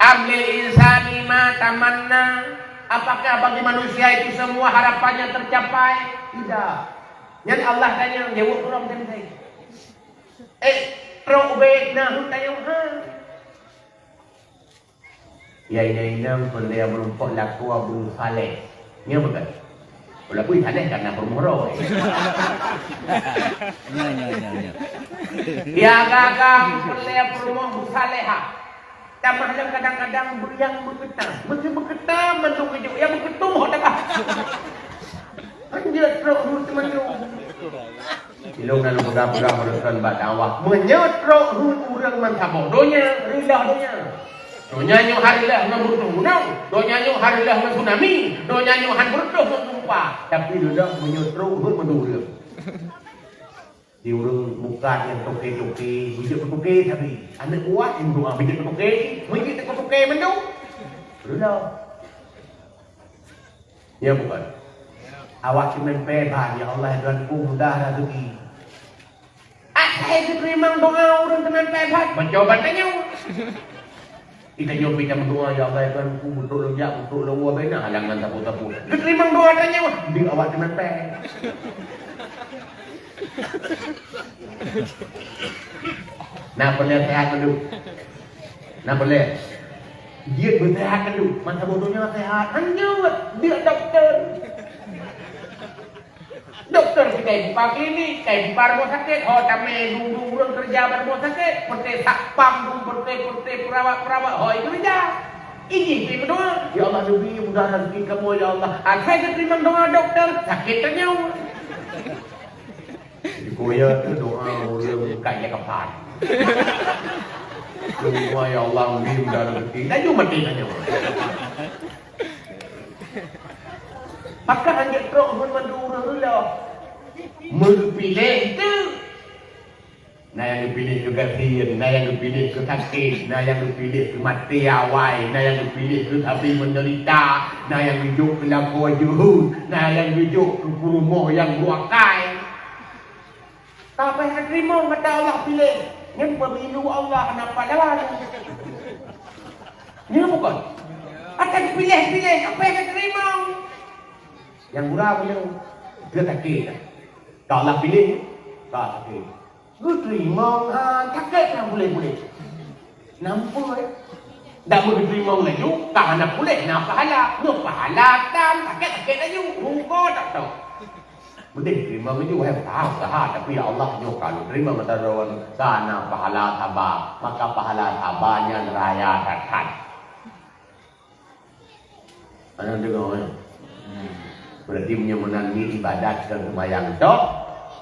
Am lil insani ma tamanna, apakah bagi manusia itu semua harapannya tercapai? Tidak. Nyan Allah tanyong, jaweueb droe meunan. Eh, trok ubé na rhot tanyong, ha. Ya inong-inong peureulèe meurumpok lakoe Abu Saleh. Nyo beutôi. Walaupun Saleh ka na peurumoh roh. Nyo, nyo, nyo, nyo. Ya gaga peureulèe peurumoh Abu Saleh ha. Tamah lom kadang-kadang beuyang beukeutam. Meuseu beukeutam mandum keuju, ya beukeutum ho tabah. Hanjeuet trok rhot teumandum. Ilôn na lôn peugah-peugah meureuton bak dakwah. Meunyoe trok rhot ureueng meusaboh donya, reuloh donya. Donya nyoe hareuloh ngon beureutoh gunong, donya nyoe hareuloh ngon tsunami, donya nyoe han beureutoh ngon geumpa. Tapi reuloh meunyoe trok rhot mandum ureueng. Di ureueng muka nyang toke-toke, bijéh peutoke sabe. Aneuk buah nyang doa bijéh peutoke, meujeuet teuk peutoke mandum. Reuloh. Ya bukan? Awak teumèmpè ban, "Ya Allah, Tuhanku, mudah raseuki." Asai geuteurimong doa ureueng teumèmpè ban, meucoba tanyoe. Geutanyoe pih tameudoa, "Ya Allah, Tuhanku, beutrok lôn jak, beutrok lôn woe, bèk na halangan sapeue-sapeue." Geuteurimong doa tanyoe, di awak teumèmpè. Na peureulèe seuhat mandum. Na peureulèe. Jeuet beuseuhat mandum. Masa bodoh nyoe seuhat. Hanjeuet. Jeuet dokto. Dokto kita buka klinik, kita buka rumah sakit. Ho tamè dum-dum ureueng kerja bak rumah sakit. Peureté satpam dum, peureté-peureté perawat-perawat. Ho itu kerja. Ini pih berdoa. Ya Allah, lebih mudah rezeki kamu, ya Allah. Asai geuteurimong doa dokto, sakét tanyoe. Dikoya tu doa ureueng buka ia kapan. Doa, "Ya Allah, undi mudah rezeki." Laju mati tanyoe. Maka hanjeuet trok ngon mandum ureueng reuloh. Meupiléh tu. Na nyang geupiléh keu gasien, na nyang geupiléh keu sakét, na nyang geupiléh keu maté awai, na nyang geupiléh keu sabe meudeurita, na nyang geujok keu lakoe jeuhet, na nyang geujok keu peurumoh nyang beurangkai. Tapi hana teurimong kata Allah piléh. Nyan pemilu Allah, hana pahlawan. Nyan bukan? Akan piléh-piléh, apa yang teurimong? Yang murah punya, dia sakit. Kalau Allah piléh, tak sakit. Geuteurimong, ha, sakét nyang puléh-puléh. Nampak, eh? Dak meugeuteurimong laju, ka hana puléh, na pahala. Nyoe pahala tan, sakét-sakét laju. Rugoe tak tahu. Meunan teurimong laju, hai, usaha, usaha. Tapi ya Allah, nyoe ka lôn teurimong mata droe, ka na pahala saba. Maka pahala saba nyan raya that-that. Hana deungoe, eh? Hmm. Berarti meunyoe meunan ni ibadat kon seumayang tok,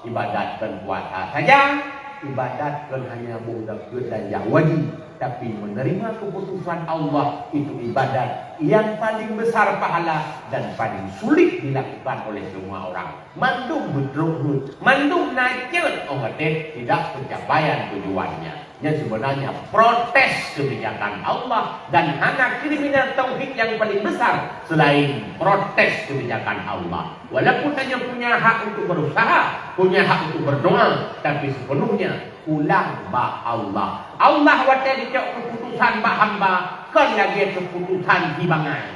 ibadat kon puasa saja, Ibadat kon hanya boh zakeuet dan nyang wajib, tapi menerima keputusan Allah itu ibadat yang paling besar pahala dan paling sulit dilakukan oleh semua orang. Mandum beutrok rot, mandum na cit, óh watée tidak pencapaian tujuannya. Nyan sebenarnya protes kebijakan Allah dan hana kriminal tauhid yang paling besar selain protes kebijakan Allah. Walaupun tanyoe punya hak untuk berusaha, punya hak untuk berdoa, tapi sepenuhnya pulang bak Allah. Allah watée geucok keuputusan bak hamba, kon lagée keuputusan si bangai.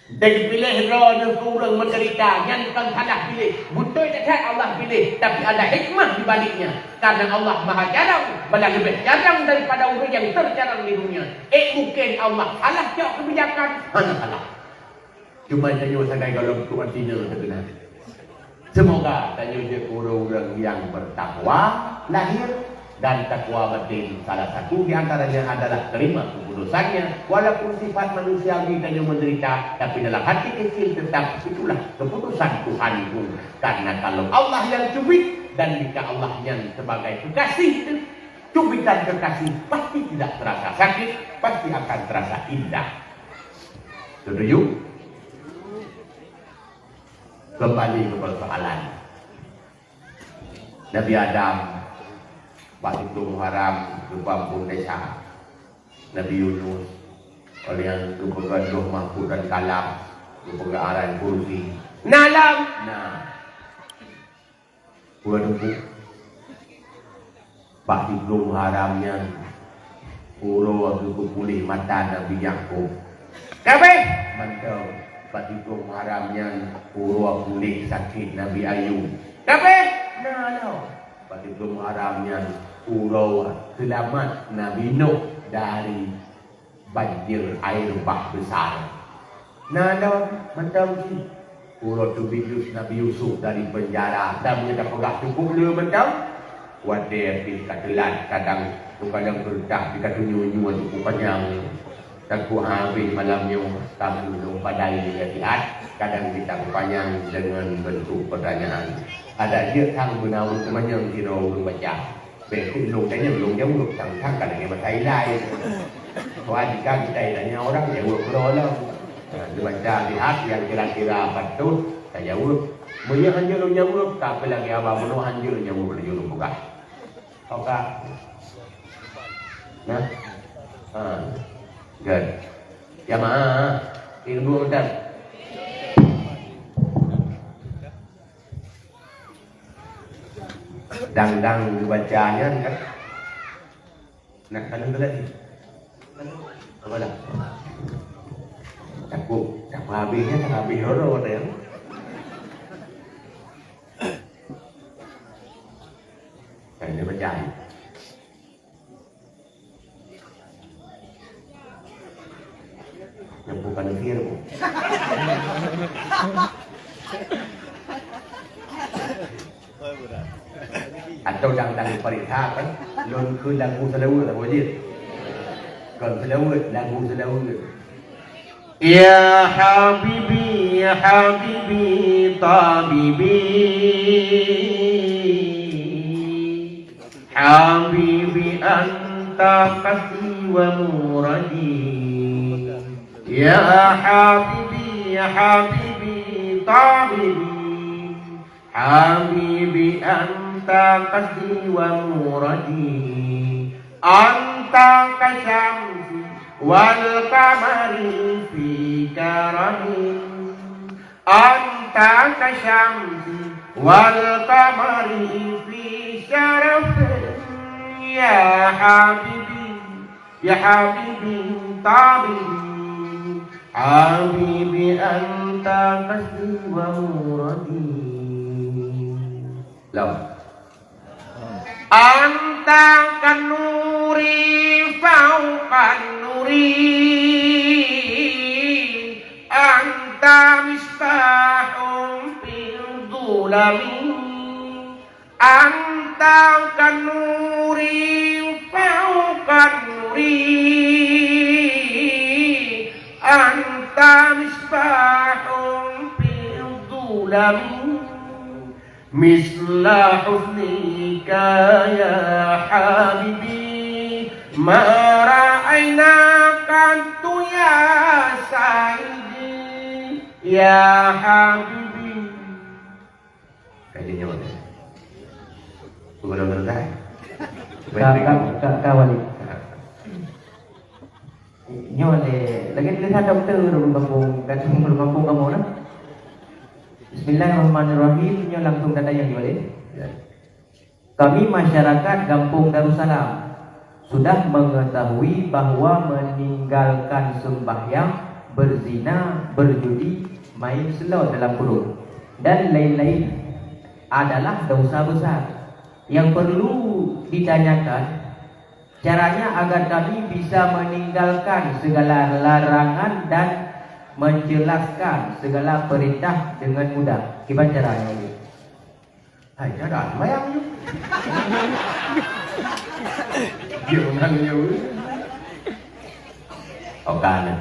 Teupiléh droeneuh keu ureuëng meudeurita, nyan kon salah piléh. Beutôi that-that Allah piléh, tapi ada hikmah di baliknya. Karena Allah maha carông, bahkan leubeh carông daripada ureuëng nyang tercarông di dunia. Eh, mungkin Allah salah cok keubijakan? Hana salah. Cuma tanyoe sagai gohlom tuan tina teukeuna. Seumoga tanyoe jeuet ureuëng-ureuëng nyang bertakwa lahir dan takwa batin. Salah satu di antaranya adalah terima keputusannya. Walaupun sifat manusiawi tanyoe menderita, tapi dalam hati kecil tetap itulah keputusan Tuhanku. Karena kalau Allah yang cubit dan jika Allah yang sebagai kekasih, cubitan kekasih pasti tidak terasa sakit, pasti akan terasa indah. Setuju? Kembali ke persoalan. Nabi Adam, bak siplôh Muharram, geupeuampôn desya. Nabi Yunus, awak nyan geupeugah Lauh Mahfuz dan Kalam, geupeugah Aran Kursi. Na lom? Na. Peue teupeu? Bak siplôh Muharram nyan, uroe geupeupuléh mata Nabi Yakub. Ka abéh? Mantong. Bak siplôh Muharram nyan, uroe puléh sakét Nabi Ayub. Ka abéh? Na lom. Bak siplôh Muharram nyan, uroe seulamat Nabi Nuh dari banjir air bah besar. Na lom, mantong cit. Uroe teubiet Yus-, Nabi Yusuf dari penjara, dan meunyoe tapeugah cukup le mantong. Watée pih ka teulat, kadang teukalon keureutah pih ka tunyok-nyok cukup panyang. Takot habéh malam nyoe, ka meunurot padai nasihat, kadang kita peupanyang deungon bentuk pertanyaan. Adak jeuet sang beuna ureuëng teumanyong sidroe ureuëng baca. Bék keu lôn tanyong, lôn jaweueb, sang-sang ka lagée masa ilai. Soal jika kita tanya orang, jaweueb keudroe lom. Ha, dibaca lihat yang kira-kira patut tajaweueb. Meunyoe hanjeuet lôn jaweueb, ka peulagée haba bunoe hanjeuet lôn jaweueb laju lôn peugah. Oke. Nah. Ha. Good. Jamaah, ilmu udah. Dang-dang dibaca nyan kan. Nak kanu tu lagi. Apa dah? Takut, tak habis kan, tak habis roro dia. Kan dia baca. Nyang bukan kafir pun. Atau dang-dang pariksa kan, lôn kheun lagu seulaweuet, lagu jih. Kon seulaweuet, lagu seulaweuet. Ya habibi, ya habibi, tabibi. Habibi anta qasdi wa muradi. Ya habibi, ya habibi, tabibi. Habibi anta qasdi wa muradi. Anta kasyamsi wal qamari fi karamin. Anta kasyamsi wal qamari fi syarafin. Ya habibi, ya habibi, tabibi. Habibi anta qasdi wa muradi. Lom. Anta kan nuri fauqan nuri, anta misbahun fil zulami, anta kan nuri fauqan nuri, anta misbahun fil zulami. Misla husni Ya habibi, ma ra'aina qattu ya sayyidi, ya habibi. Ka jeuet nyoe. Gubernur Terengganu. Ka, ka, ka, ka, Wali. Nyoe lé, lagèe tulisan dokto ureueng kampung, ureueng kampung kamoe na. Bismillahirrahmanirrahim. Nyoe langsung tanyong nyoe lé. Ya. Kami masyarakat Gampong Darussalam sudah mengetahui bahwa meninggalkan sembahyang, berzina, berjudi, main slot dalam kurung, dan lain-lain adalah dosa besar. Yang perlu ditanyakan, caranya agar kami bisa meninggalkan segala larangan dan menjelaskan segala perintah dengan mudah. Kiban caranya? Hai, cara sembahyang tu. Dia orang dia. Oke, nah.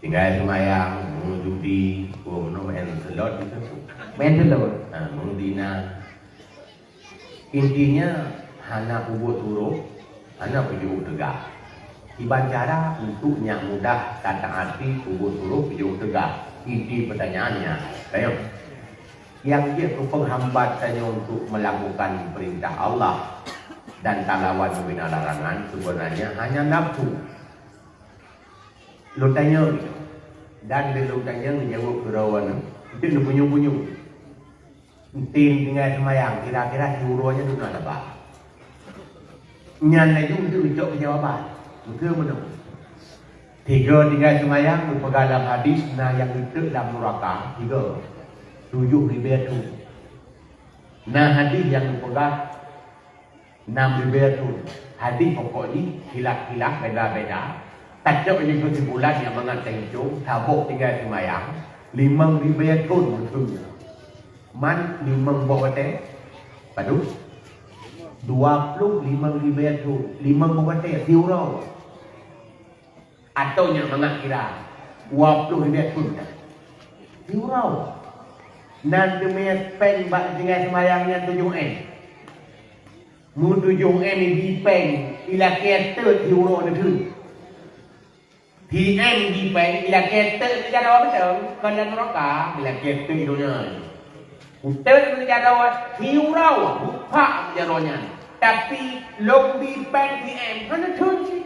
Tinggai sembahyang, meujudi, oh, no main slot gitu. Main slot. Ha, meuzina. Intinya, hana peubuet huruf, hana peujeuet teuga. Kiban cara untuk nyak mudah tataati peubuet huruf peujeuet teuga. Inti pertanyaannya, ayo. Nyang jeuet keu penghambat tanyoe untuk melakukan perintah Allah dan talawan bina larangan, sebenarnya hanya nafsu. Lôn tanyong, dan lé lôn tanyong jaweueb keurawan, untuk lôn punyueng-punyueng. Entin tinggai seumayang, kira-kira siuroe nyan duna laba. Nyan laju untuk icok keujawaban. Beutôi meunoe. Tiga tinggai seumayang, geupeugah lam hadis, na nyang geuteuk lam nuraka, tiga. Tujoh ribèe thon. Na hadis nyang geupeugah, nam ribèe thon. Hadis pokok jih khilaf-khilaf, beda-beda. Tacok jih keusimpulan nyang mangat teuicong, saboh tinggai seumayang, limong ribèe thon meuteun. Man limong boh watèe? Padub? Dua ploh limong ribèe thon. Limong boh watèe, siuroe. Atau nyak mangat kira, dua ploh ribèe thon nyan. Siuroe. Nan teumé péng bak tinggai seumayang nyan tujoh M. Meu tujoh M ibi péng, ilakèe teut siuroe neukheun. Di M ibi péng, ilakèe teut jaroe beutôi, kon lam nuraka, ilakèe teut donya. Uteut jaroe, siuroe, bupak jaroe nyan. Tapi lôn bi péng di M, hana thon cit.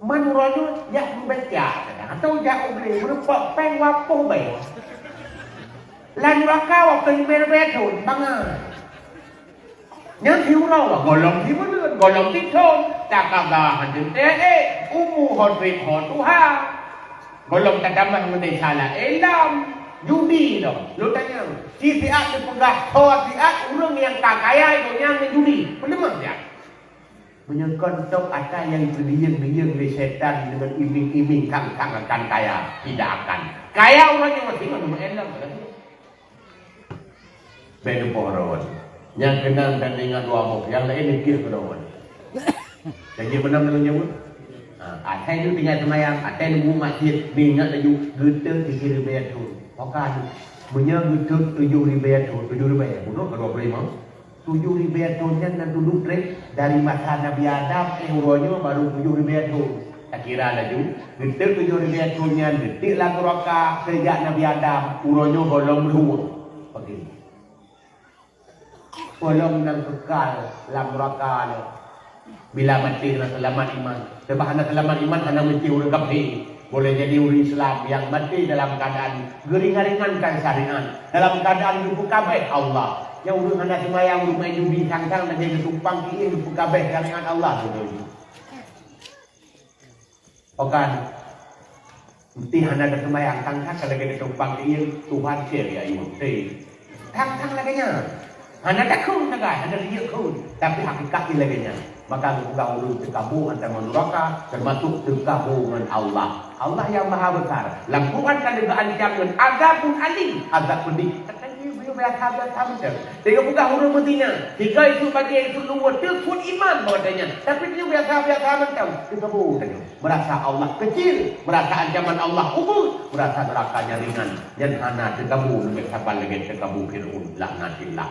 Man uroe nyoe jak meubaca, atau jak u glé, meurumpok péng wapoh bèe. Lam nuraka wapoh ribèe-ribèe thon, bangai. Nyan siuroe, gohlom sibuleuen, gohlom sithon, takaba hana teuntèe, umu ho trép ho tuha. Gohlom tatamah meudesya laén lom, judi lom. Lôn tanyong, ci siat neupeugah, ho siat ureueng nyang ka kaya i donya ngon judi, peuleumah siat. Meunyoe kon tôb atra nyang geudiyeung-diyeung lé setan deungon iming-iming kang-kang akan kaya, tidak akan. Kaya uroe nyoe singoh neumaén lom. Bèk neupoh droe. Nyang keunan dan ingat dua boh, nyang laén neupiah keu droe. Janji meunan lôn nyebut. Ha, asai neutinggai seumayang, asai neubuet maksiet, neuingat laju geuteuk ribèe thon. Okan, meunyoe geuteuk tujoh ribèe thon, tujoh ribèe, bunoe ka dua ploh limong. Tujoh ribèe thon nyan na dudoe trép dari masa Nabi Adam, eh, uroe nyoe barô tujoh ribèe thon. Takira laju, geuteuk tujoh ribèe thon nyan geuteuk lam nuraka seujak Nabi Adam, uroe nyoe gohlom lheueh. Oke. Gohlom nyang keukal lam nuraka nyoe. Bila maté hana seulamat iman. Sabab hana seulamat iman hana meusti ureueng kafé. Boleh jadi ureueng Islam nyang maté dalam keuadaan geuringan-ringankan syariat, dalam keuadaan geupeukabeh Allah. Nyang ureueng hana seumayang, ureueng main judi, sang-sang lagèe geutumpang keuieng geupeukabeh syariat Allah, beutôi. Okan. Meusti hana taseumayang, tang-tang lagèe tatumpang keuieng, Tuhan cit ya imeum. Tang-tang lagèe nyan. Hana takheun sagai, hana riyeuk kheun, tapi hakikat jih lagèe nyan. Maka geupeugah ureueng teukabô antar ngon nuraka, teumasuk teukabô ngon Allah. Allah nyang Maha Besar. Lam Quran ka lheueh geuancam ngon azabun alim, azab pedih. Tapi beliau biasa-biasa macam. Dia peugah ureueng meuzina, tiga itu bagi itu luwah, teupeu iman bak watèe nyan. Tapi dia biasa-biasa macam, teukabô tadi. Merasa Allah kecil, merasa ancaman Allah ubit, merasa neuraka nyan ringan. Nyan hana teukabô leubeh saban lagèe teukabô Fir'aun, laknatillah.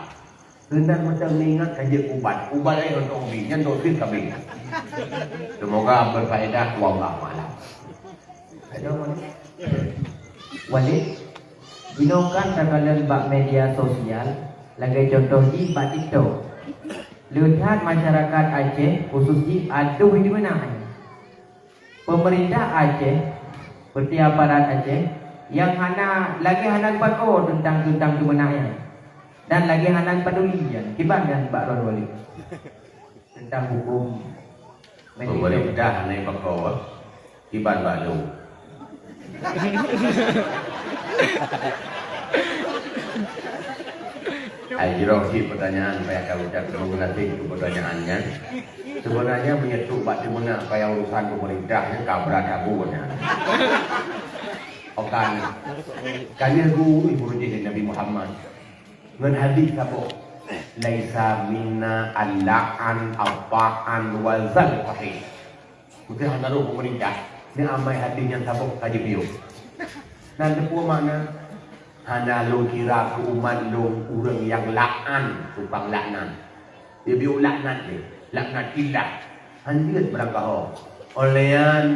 Keunan mantong ingat ka jeuet ubat. Ubat laén untuk ubi, nyan dok keuh kabeh. Semoga berfaedah, wallahu a'lam. Ada mana? Walid, jinoe kan takalon bak media sosial, lagée contoh jih bak TikTok. Le that masyarakat Aceh, khusus jih adoh dimeunak. Pemerintah Aceh, seperti aparat Aceh, yang hana, lagi hana geupakoe teuntang, teuntang dimeunak nyan. Dan lagi hana paduli nyan. Kiban nyan bak droen Walid. Teuntang huköm Malaysia. Pemerintah hana pakoe, kiban bak lôn. Ai jroh cit pertanyaan, payah ka ucap terima kasih untuk pertanyaan nyan. Sebenarnya meunyoe trok bak dimeunak payah urusan pemerintah nyan ka brat saboh nyan. Okan. Ka lheueh guru ibu rujih Nabi Muhammad. Ngon hadis saboh, "Laisa minna al-la'an, at-ta'an, wa zal fahis." Mungkin hana roh pemerintah, ni amai hadis nyang saboh ka jipiôh. Nan teupeu makna, hana lôn kira keu umat lôn ureuëng nyang la'an, tukang laknat. Dia biôh laknat dia, laknatillah. Hanjeuet beurangkaho. Oleh nyan,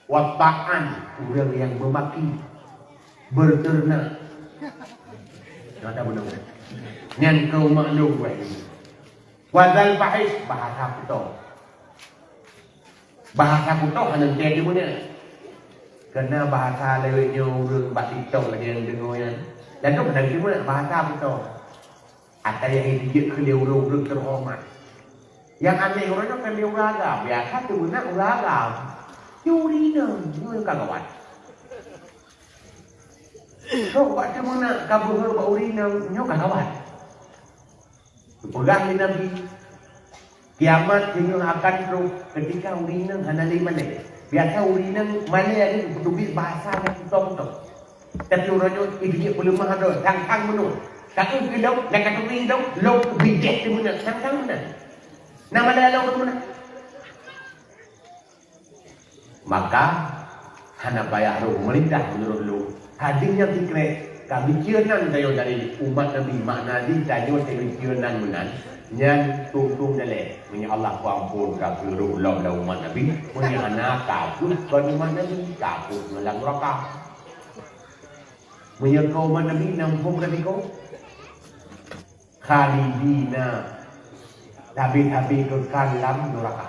Wa ta'an, ureuëng nyang meumaki, beuteunak. Nyata beuneueh. Nyan keu maklum wéh. Wa zal fahis, bahasa kuto. Bahasa kuto hana teuntée dimeunak. Keureuna bahasa lewat nyoe ureuëng bak TikTok lagée nyang deungoe nyan. Dan tu hana dimeunak bahasa kuto. Ata nyang jijeuet keu lé ureuëng-ureuëng teuhoreumat. Nyang aneh uroe nyoe kon lé ureuëng agam, biasa teumeunak ureuëng agam. Nyoe ureuëng inong, nyoe ka gawat. Sok bak teumeunak ka beuhe bak ureuëng inong, nyoe ka gawat. Geupeugah lé Nabi, kiamat singoh akan trok keutika ureuëng inong hana lé malée. Biasa ureuëng inong malée lagée geupeutubiet bahasa nyang beutôi-beutôi. Tapi uroe nyoe, ié jih peuleumah droe, sang-sang meunoe. Ka keuh keu lôn, na ka turi lôn, lôn bijéh teumeunak, sang-sang meunan. Na malée lôn teumeunak. Maka, hana payah roh peumeurintah meunurot lôn. Hadih nyang sikrek, ka geucue nan tanyoe dari umat Nabi, makna jih tanyoe teucue nan meunan, nyan tông-tông daleh. Meunyoe Allah peuamphon ka keu roh lom lam umat Nabi, meunyoe hana ka keuh kon umat Nabi, ka keuh lam neuraka. Meunyoe keu umat Nabi na muphom tadi ko, khalidina, sabe-sabe keukan lam neuraka.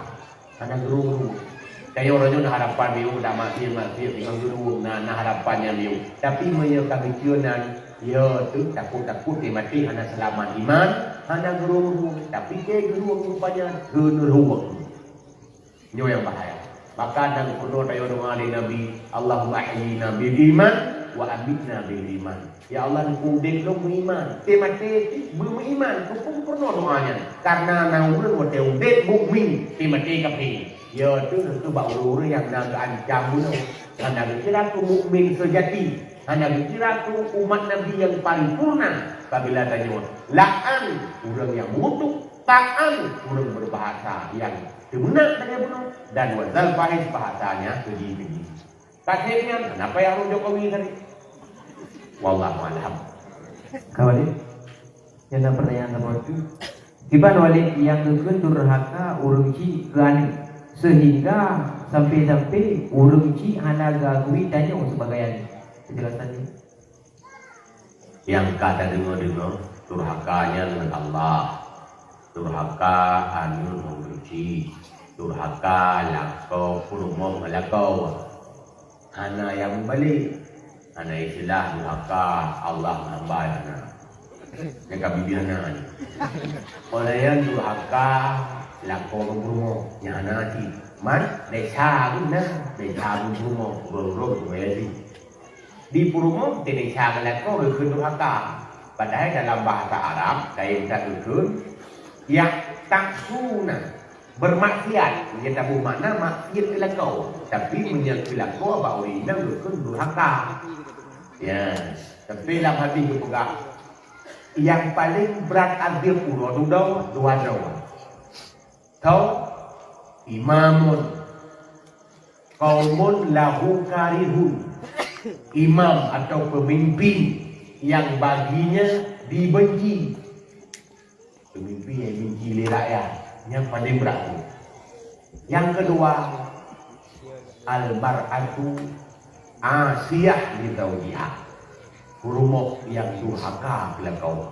Hana geurueng-rueng. Tanyoe uroe nyoe na harapan miyueb, dak maksiet-maksiet, ngon geurueng na, na harapan nyang miyueb. Tapi meunyoe ka geucue nan, ya teuk takot-takot teuh maté hana seulamat iman, hana geurueng-rueng. Tapi keu geurueng rupanya geuneurueng. Nyoe nyang bahaya. Maka na geupeugah tanyoe doa lé Nabi, "Allahumma ahyina bil iman wa amitna bil iman." Ya Allah, neupeuudeb lôn meuiman, teumaté cit beumeuiman. Keupeue geupeugah doa nyan? Karena na ureuëng watée udeb mukmin, teumaté kafé. Ya, tu, tu bak ureuëng-ureuëng nyang na geuancam bunoe. Hana geukira keu mukmin seujati, hana geukira keu umat Nabi nyang paripurna. Apabila tanyoe la'an ureuëng nyang meukutok, ta'an ureuëng beubahasa nyang teumeunak lagée bunoe, dan wa zal fahis bahasanya keuji-keuji. Ka seb nyan, na payah rhot Jokowi tadi. Wallahu a'lam. Ka Walid, nyang na pertanyaan saboh teuk. Kiban Walid nyang geukheun durhaka ureuëng chik keu aneuëk, seuhingga sampai-sampai ureuëng chik hana geuakui tanyoe sibagai aneuëk? Penjelasan nyoe. Nyang ka tadeungoe-deungoe, durhaka nyan ngon Allah. Durhaka aneuëk ngon ureuëng chik. Durhaka lakoe peurumoh ngon lakoe. Hana nyang meubalek. Hana istilah durhaka Allah ngon hamba, hana. Nyang ka bibia na. Óh lheueh nyan durhaka lakoe ngon peurumoh. Nyan hana cit. Man, desya geuh na. Desya geuh peurumoh. Ureuëng-ureuëng geuh na cit. Di peurumoh teuh desya ngon lakoe geukheun durhaka. Padahai dalam bahasa Arab, kayém that geukheun, ya'tashuna, beurmaksiat. Meunyoe taboh makna maksiat keu lakoe. Tapi meunyoe keu lakoe bak ureuëng inong geukheun durhaka. Ya, tapi lam hadih geupeugah, nyang paleng brat azeueb uroe dudoe dua droe. Tho, imamun qaumun lahu karihun, imam atau pemimpin yang baginya dibenci. Pemimpin yang dibenci lé rakyat, nyang paling brat tu. Yang kedua, al-mar'atu asiyah li zaujiha. Peurumoh yang durhaka keu lakoe.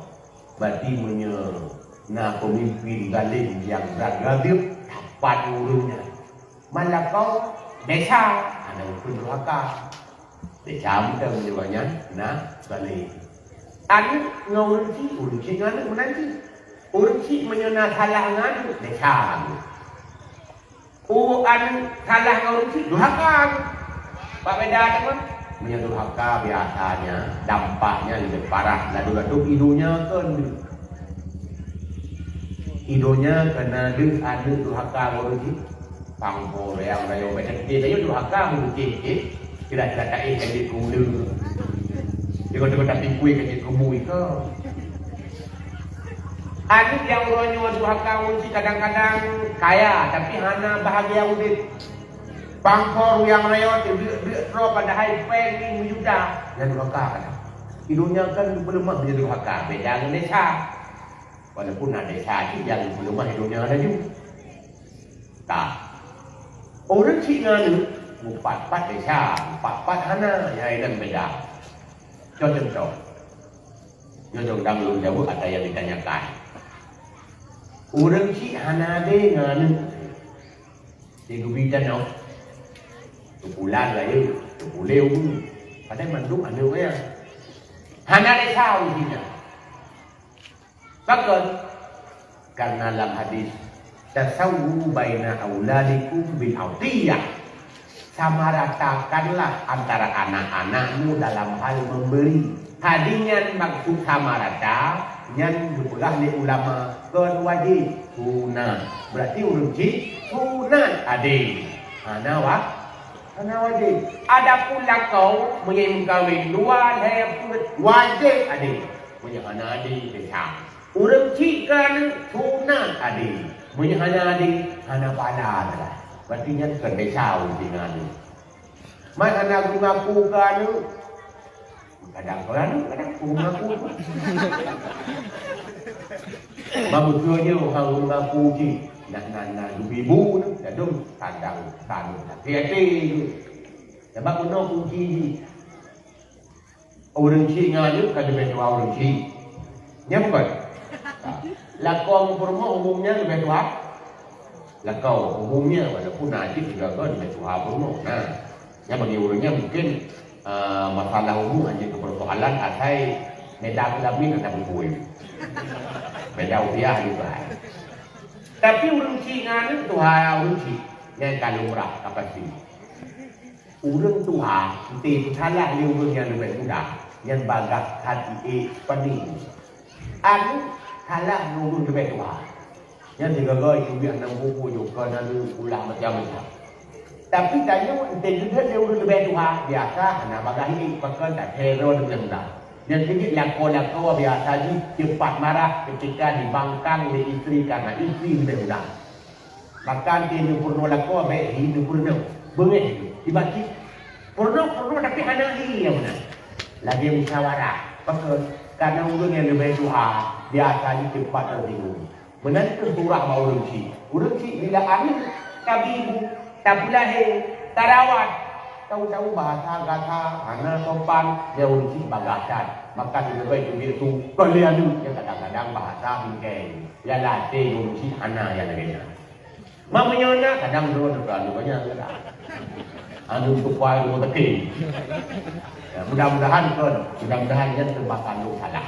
Berarti meunyoe na pemimpin zalim yang brat gadeueb, tapat ureuëng nyan. Man lakoe desya, hana ukeue durhaka. Desya mantong meunyoe nyan na zalim. Aneuëk ngon ureuëng chik, ureuëng chik ngon aneuëk meunan cit. Ureuëng chik meunyoe na salah ngon aneuëk, desya. Ureuëng aneuëk salah ngon ureuëng chik, durhaka. Bak beda teuma. Meunyoe durhaka biasanya dampaknya leubeh parah ladôm-ladôm i donya kon. I donya kana deuh aneuëk durhaka ngon ureuëng chik. Pangko reang rayo beda gede rayo durhaka ureuëng chik. Kira-kira taéh ka jeuet keu uleue. Tengok-tengok tapi kui ka jeuet keu bui ke. Aneuëk nyang uroe nyoe durhaka ureuëng chik kadang-kadang kaya, tapi hana bahagia udeb. Pangko ruyang rayot, deuk-deuk droe padahai péng ni meujuta, nyan durhaka kadang. I donya kan peuleumah meunyoe durhaka, beda ngon desya. Walaupun na desya cit nyang peuleumah i donya laju. Ka. Ureuëng chik ngon aneuëk, mupat-pat desya, mupat-pat hana, nyang inan beda. Contoh-contoh. Nyoe dong dang lôn jaweueb ata nyang ditanyakan. Ureuëng chik hana adé ngon aneuëk. Di geubi tanoh. Teupulan rayeuk, teupuléh umu. Padahai mandum aneuëk nyan. Hana desya ureuëng chik nyan. Pakon? Karena lam hadis, "Tasawwu baina auladikum bil atiyah." Samaratakanlah antara anak-anakmu dalam hal memberi. Tadi nyan maksud sama rata, nyan geupeugah lé ulama kon wajéb, sunat. Berarti ureuëng chik sunat adé. Hana wa-, hana wajéb. Adapun lakoe meunyoe meukawen dua lhée peuet, wajéb adé. Meunyoe hana adé, desya. Ureuëng chik keu aneuëk sunat adé. Meunyoe hana adé, hana pahala dah. Berarti nyan kon desya ureuëng chik ngon aneuëk. Man hana geungaku keu aneuëk. Kadang keu aneuëk, kadang keu geungaku. Maksud nyoe hana geungaku cit. Nak, nak, nak dubi bu tu, ladôm kadang keu aneuëk. Hati-hati tu. Sabab bunoe kunci jih. Ureuëng chik ngon aneuëk ka leubeh tuha ureuëng chik. Nyan bukon? Lakoe ngon peurumoh umumnya leubeh tuha. Lakoe umumnya, walaupun na cit juga kan leubeh tuha peurumoh. Nah, nyan bagi ureuëng nyan mungkin, eh, masalah umu hana keu persoalan asai beda kelamin atau bukui. Beda usia juga. Tapi ureuëng chik ngon aneuëk tuha ureuëng chik. Nyan ka lumrah, ka pasti. Ureuëng tuha, ente peusalah lé ureuëng nyang leubeh muda, nyan bagaih that ié pané. Aneuëk salah lé ureuëng leubeh tuha. Nyan sigoe-goe cubiah nam buku juga na lé ulah macam-macam. Tapi tanyoe ente geudet lé ureuëng leubeh tuha, biasa hana bagaih ié, pakon that hero leubeh muda. Nyan keuneuk lakoe-lakoe biasa jih cepat marah ketika dibangkang lé istri karena istri leubeh muda. Bahkan di neupeurunoe lakoe bék hi neupeurunoe. Beungéh, tiba cit peurunoe, peurunoe tapi hana hi nyang meunan. Lagée musyawarah. Pakon? Karena ureuëng nyang leubeh tuha biasa jih cepat teusinggung. Meunan kheueh surah bak ureuëng chik. Ureuëng chik bila aneuëk tabi ibu, tapeulahé, tarawat, tahu-tahu bahasa gata hana sopan, nyan ureuëng chik bagaih that. Maka sigoe-goe teubiet su kon lé aneuëk, nyan kadang-kadang bahasa bingkai. Nyan latée ureuëng chik hana nyang lagée nyan. Mak meunyoe na, kadang droe teuka lôn banyak keu dah. Anu tupai rumah teuki. Ya, mudah-mudahan kon, mudah-mudahan nyan teumakan lôn salah.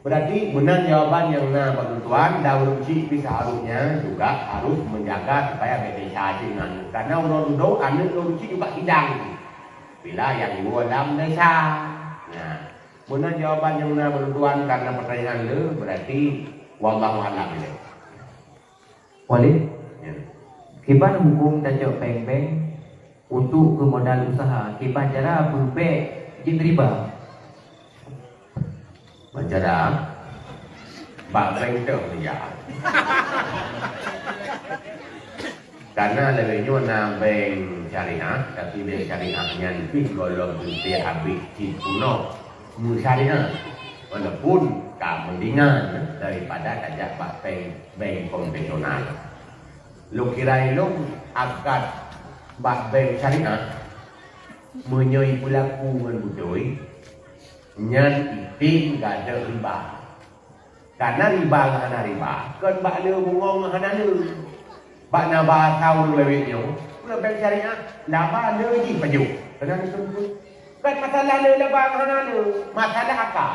Berarti meunan jawaban nyang na bak lôn tuan, dan ureuëng chik pih seharusnya juga harus menjaga supaya bék desya cit ngon aneuëk. Karena uroe dudoe aneuëk ureuëng chik juga sidang. Bila nyang dua lam desya. Nah, meunan jawaban nyang na bak lôn tuan karena pertanyaan le, berarti wallahu a'lam. Walid, ya. Kiban huköm tacok péng bank untuk keu modal usaha, kiban cara beubék jeuet riba? Ban cara bak bank teuh ya. Karena lagée nyoe na bank syariah, tapi bank syariah nyan pih gohlom teuntée habéh cit peunoh. meusyariat, walaupun ka mendingan daripada tajak bak bank, bank konvensional. Lôn kira ilôn akad bak bank syariat, meunyoe ipeulaku ngon beutôi, nyan item gadôh riba. Karena riba ngon hana riba, kon bak le bungong ngon hana le. Bak na bahasa ureuëng lawét nyoe, ureuëng bank syariat, laba le jih pajoh. Keunan sungkut. Kon masalah le laba ngon hana le, masalah akal.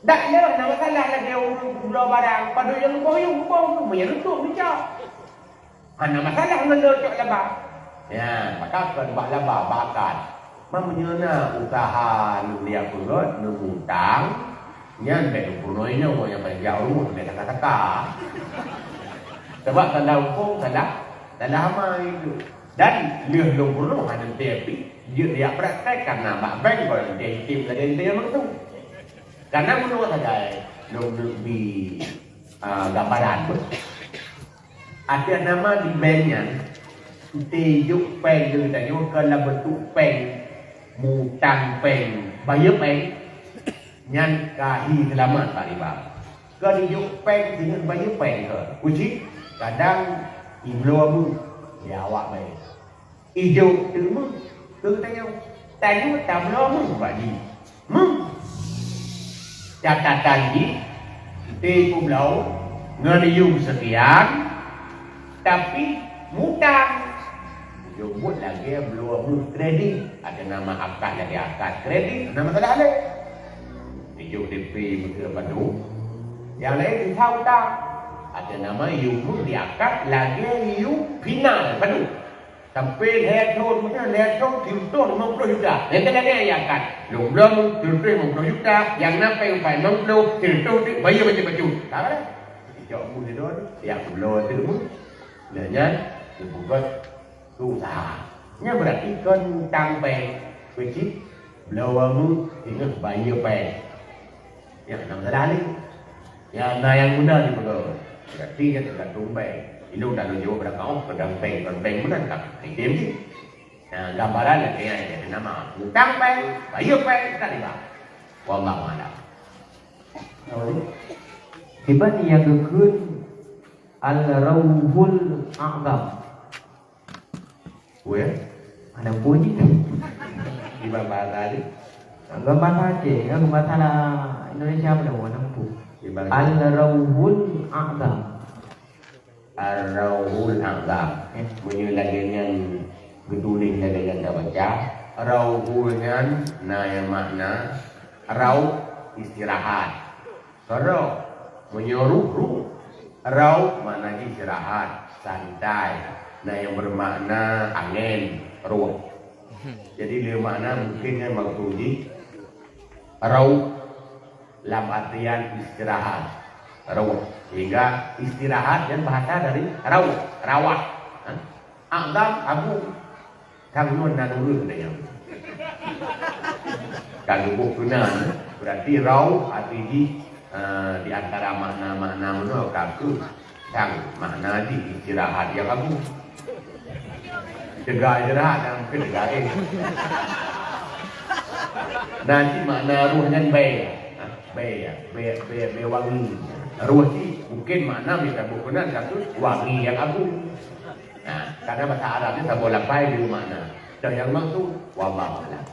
Dak le na masalah lagée ureuëng bloe barang, padub nyang boh yum, boh yum, meunyan reutôh meucok. Hana masalah ngon le cok laba. Ya, maka kon bak laba, bak akad. Meunyoe na usaha lôn liak peugét, neumutang, nyan bék lôn peurunoe nyoe nyang paléng jak rumoh bék saka-saka. Sabab tanda hukôm salah, salah amai itu. Dan lheueh lôn peurunoe hana teupi, jeuet jak praktek karena bak bank kon teupi lagée teupi maksud. Karena meunurot sagai lôn neubi, ah, gambaran. Ateueh nama di bank nyan, ente jok péng keu geutanyoe kon lam beuntuk péng, mutang péng, bayeue péng, nyan ka hi seulamat bak riba. Kon jok péng singoh bayeue péng kon. Uji kadang ibloe meuh di awak bank. Ijok teuk meuh keu geutanyoe. Tanyoe tabloe meuh bak jih. Meuh. Catatan jih, ente peubloe ngon yum sekian, tapi mutang. Ijok buet lagée bloe meuh kredit. Ada nama akad lagée akad kredit, nama salah lé. Ijok D P meuteuk padub. Nyang laén sisa utang. Ada nama yum meuh diakad lagée yum final padub. Sampai lhée thon, mungkin lhée thon, sireutôh limong ploh juta. Nyang keunan nyan nyang akan. Lôn bloe sireutôh limong ploh juta, nyang na péng empat limong ploh, sireutôh teuk bayeue bacut-bacut. Ka lah. Ijok meuh sidroe, jak bloe teuk meuh. Lheueh nyan, geupeugét keu usaha. Nyan beurati kon utang péng. Keucit, bloe meuh, singoh bayeue péng. Nyang na masalah lé. Nyang na nyang guna jipeugah. Berarti nyan teugantung bank. Ilôn dak lôn jaweueb bak kamoe, peudang bank, kon bank meunan ka item jih. Nah, gambaran lagée nyan, jadi nama utang bank, bayeue bank, ka riba. Wallahu a'lam. Kiban nyang geukheun Al-Rauhul A'zam. Weh? Hana peue jih. Di bahasa Aceh. Enggak bahasa Aceh, enggak bahasa Indonesia pun enggak mampu. Di bahasa Al-Rauhul A'zam. Ar-Rauhul A'zam. Eh. Meunyoe lagée nyan geutuléh lagée nyan tabaca, Rauhul nyan na nyang makna rauh istirahat. Rauh, meunyoe ruh, ruh. Rauh makna jih istirahat, santai. Nah, nyang beumakna angén, ruh. Jadi, lé makna mungkin nyan maksud jih rauh lam artian istirahat, ruh. Sehingga istirahat nyan bahasa dari rauh, rawah. Ha? A'zam, agung. Ka ngon na nurun tanyong. Ka geuboh keunan, berarti rauh arti jih, eh, di antara makna-makna meunoe ka keuh sang makna jih istirahat nyang agung. Teuga istirahat dan mungkin teuga eh. Nah, cit makna ruh nyan bèe. Ha, bèe, bèe, bèe, bèe wangi. Ruh cit mungkin makna mita boh keunan ka keuh wangi nyang agung. Nah, karena bahasa Arab ni saboh lapai dua makna. Dan yang maksud, wallahu a'lam.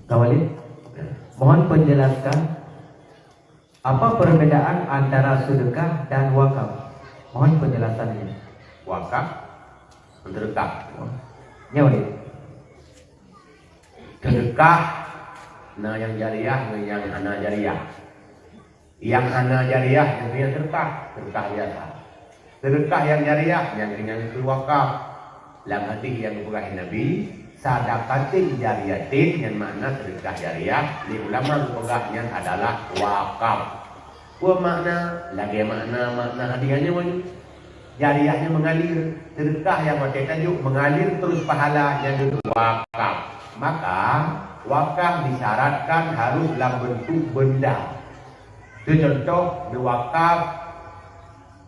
Kak Walid, mohon penjelasan apa perbedaan antara sedekah dan wakaf? Mohon penjelasannya. Wakaf, sedekah. Ya, Walid. Sedekah, na nyang jariah ngon nyang hana jariah. Nyang hana jariah nyan keuh sedekah, sedekah biasa. Sedekah nyang jariah nyan keuh nyang keu wakaf. Lam hadis nyang geupeugah Nabi, "Sadaqatin jariyatin," nyan makna sedekah jariah, lé ulama geupeugah nyan adalah wakaf. Peue makna? Lagée makna, makna hadis nyoe. Jariah nyan mengalir, sedekah nyang watée tajok mengalir terus pahala nyang geukheun wakaf. Maka, wakaf disyaratkan harus lam bentuk benda. Seucontoh, neuwakaf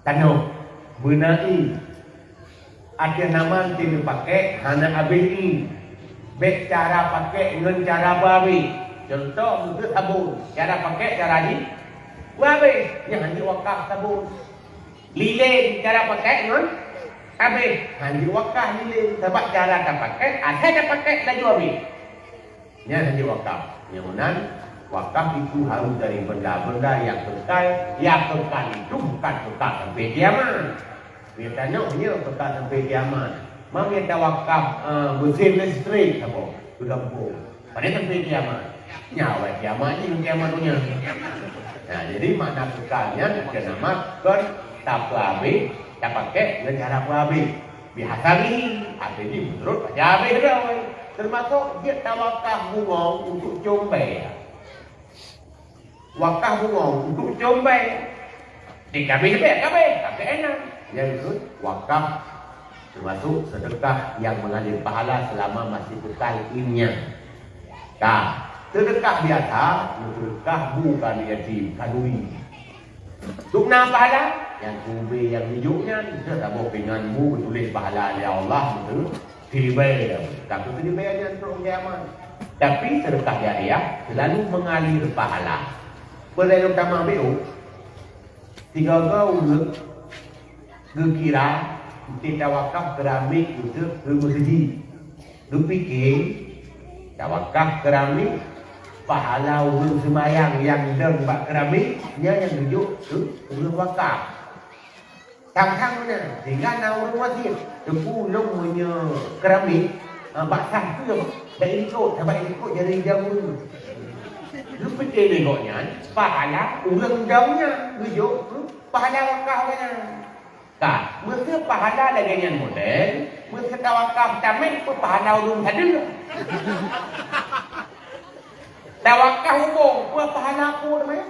tanoh, beuna ié. Ateueh nama enti neupakék hana abéh ié. Bèk cara pakèk ngon cara peuhabéh. Cuntoh, meunyoe sabon, cara pakèk, cara jih peuhabéh, nyan hana jeuet wakaf sabon. Lilén, cara pakèk ngon habéh, hana jeuet wakaf lilén, sabab cara tapakèk, asai tapakèk laju habéh. Nyan hana jeuet wakaf. Nyang meunan, wakaf itu harus dari benda-benda yang kekal. Yang kekal itu bukan kekal sampai kiamat. Meunyoe tanyoe nyoe kekal sampai kiamat. Meunyoe tawakaf, eh, mesin listrik saboh, keu gampông. Padahai sampai kiamat. Nyan awai kiamat jih, kiamat donya. Nah, jadi makna kekal nyan keu nama kon tapeuhabéh, tapakèk ngon cara peuhabéh. Bihasabihi, artinya menurut pajan habéh droe. Termasuk jeuet tawakaf bungöng untuk com bèe. Wakaf bungöng untuk com bèe. Di kabéh bèe, kabéh, tapi enak. Nyang keu wakaf termasuk sedekah yang mengalir pahala selama masih kekal ilmunya. Ka, sedekah biasa, sedekah bu keu yatim, khanuri. Dum na pahala, nyang keu ubé nyang neujok nyan, teuh saboh pingan bu geutuléh pahala lé Allah, beutôi. Siribèe, tapi siribèe nyan trok kiamat. Tapi sedekah jariah selalu mengalir pahala. Peureulee lôn tamah beu, sigoe-goe ureueng geukira, "Enti tawakaf keramik untuk keu meuseujid." Geupike, tawakaf keramik, pahala ureueng seumayang nyang dong bak keramik, nyan nyang geujok keu ureueng wakaf. Sang-sang meunan, sehingga na ureueng wasiet, "Teungku, lôn meunyoe keramik, ah, bak sah keu, bak ikot, bak ikot jari idang ureueng." Geupike lé gobnyan, pahala ureueng dong nyan geujok keu pahala wakaf gobnyan. Ka, meuseu pahala lagèe nyan model, meuseu tawakaf tamèh peupahala ureueng sadeue. Tawakaf ubông, peupahala peue tamèh?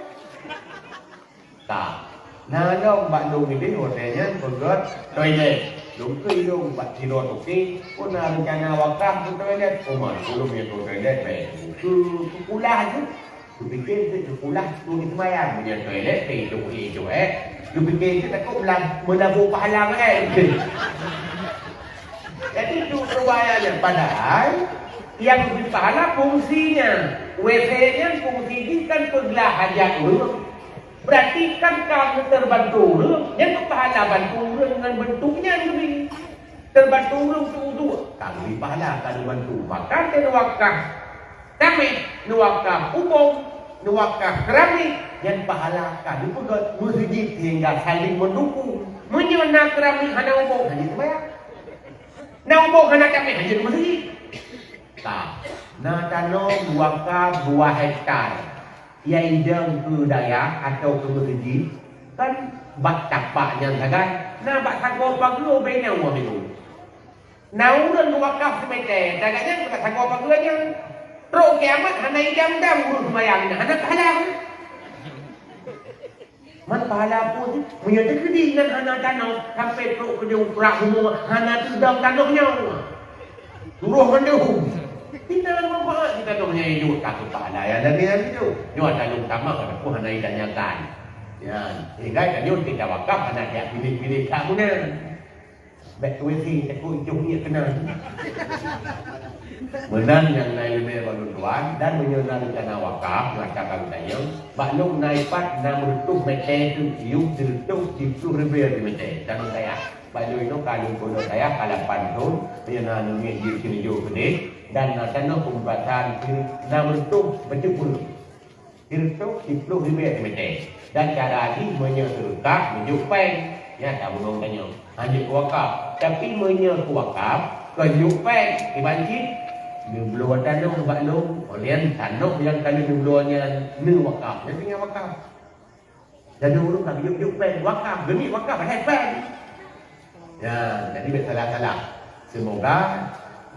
Ka, na lom bak lôn idéh watèe nyan peugöt toilet. Lôn keu ilôn bak sidroe toke, peue na reuncana wakaf keu toilet? Oma, ulôn nyang keu toilet bèk. Keu, keu kulah jeuet. Geupike jeuet keu kulah, lôn seumayang, meunyoe toilet, teuh idong ék, idong ék. Geupike jeuet takot meulam-, meulabu pahala ngon ék. Jadi, tu rubaya nyan. Padahai, nyang geubri pahala fungsi nyan. W C nyan fungsi jih kan peuglah hajat ureueng. Berarti kan ka terbantu ureueng, nyan keu pahala bantu ureueng ngon beuntuk nyan geubri. Terbantu ureueng teuuduk, ka geubri pahala, ka neubantu. Maka teuh neuwakaf tamèh, neuwakaf ubông, neuwakaf keramik, nyan pahala ka neupeugöt meuseujid sehingga saling mendukung. Meunyoe na keramik hana ubông, hana seumayang. Na ubông hana tamèh, hana meuseujid. Ka, na tanoh wakaf dua hektar. Nyang idong keu dayah atawa keu meuseujid, kan bak tapak nyan sagai. Na bak sagoe pageue ubé nyan uroe minggu. Na ureueng geuwakaf seumètè, sagai nyan bak sagoe pageue nyan. Trok kiamat hana idong dang ureueng seumayang nyan, hana pahala. Man pahala peue jih? Meunyoe teukeudi nyan hana tanoh, sampoe trok keudéh u prak bumoe, hana teudong tanoh nyoe. Turoh mandum. Hana manfaat di tanoh nyang jijok, ka keu pahala nyang lagèe nyan jijok. Nyoe ata lôn tamah, ata pun hana itanyakan. Nyan, sehingga tanyoe tika wakaf hana jak piléh-piléh that meunan. Bèk tuwisi, takot jih ngiek keunan. Meunan nyang na ileumèe bak lôn tuan, dan meunyoe na reuncana wakaf, maka ka geutanyoe, bak lôn na ipat nam reutôh mètè teuk, yum sireutôh siplôh ribèe mètè, dan kaya. Bak lôn inoe ka lôn keunoe kaya ka lapan thôn, meunyoe na neungiek jih sineujok keudeh, dan na tanoh peubasan nam reutôh bacut ureueng. Sireutôh siplôh ribèe mètè. Dan cara jih meunyoe seudeukah meujok péng, nyan tabulong tanyoe, hana jeuet keu wakaf. Tapi meunyoe keu wakaf, kon jok péng, kiban cit, neubloe tanoh bak lôn, 'oh lheueh tanoh nyang ka lheueh neubloe nyan neuwakaf, nyan tinggai wakaf. Jadi ureueng ka geujok-jok péng, wakaf, geuniet wakaf, padahai péng. Ya, jadi bèk salah-salah. Semoga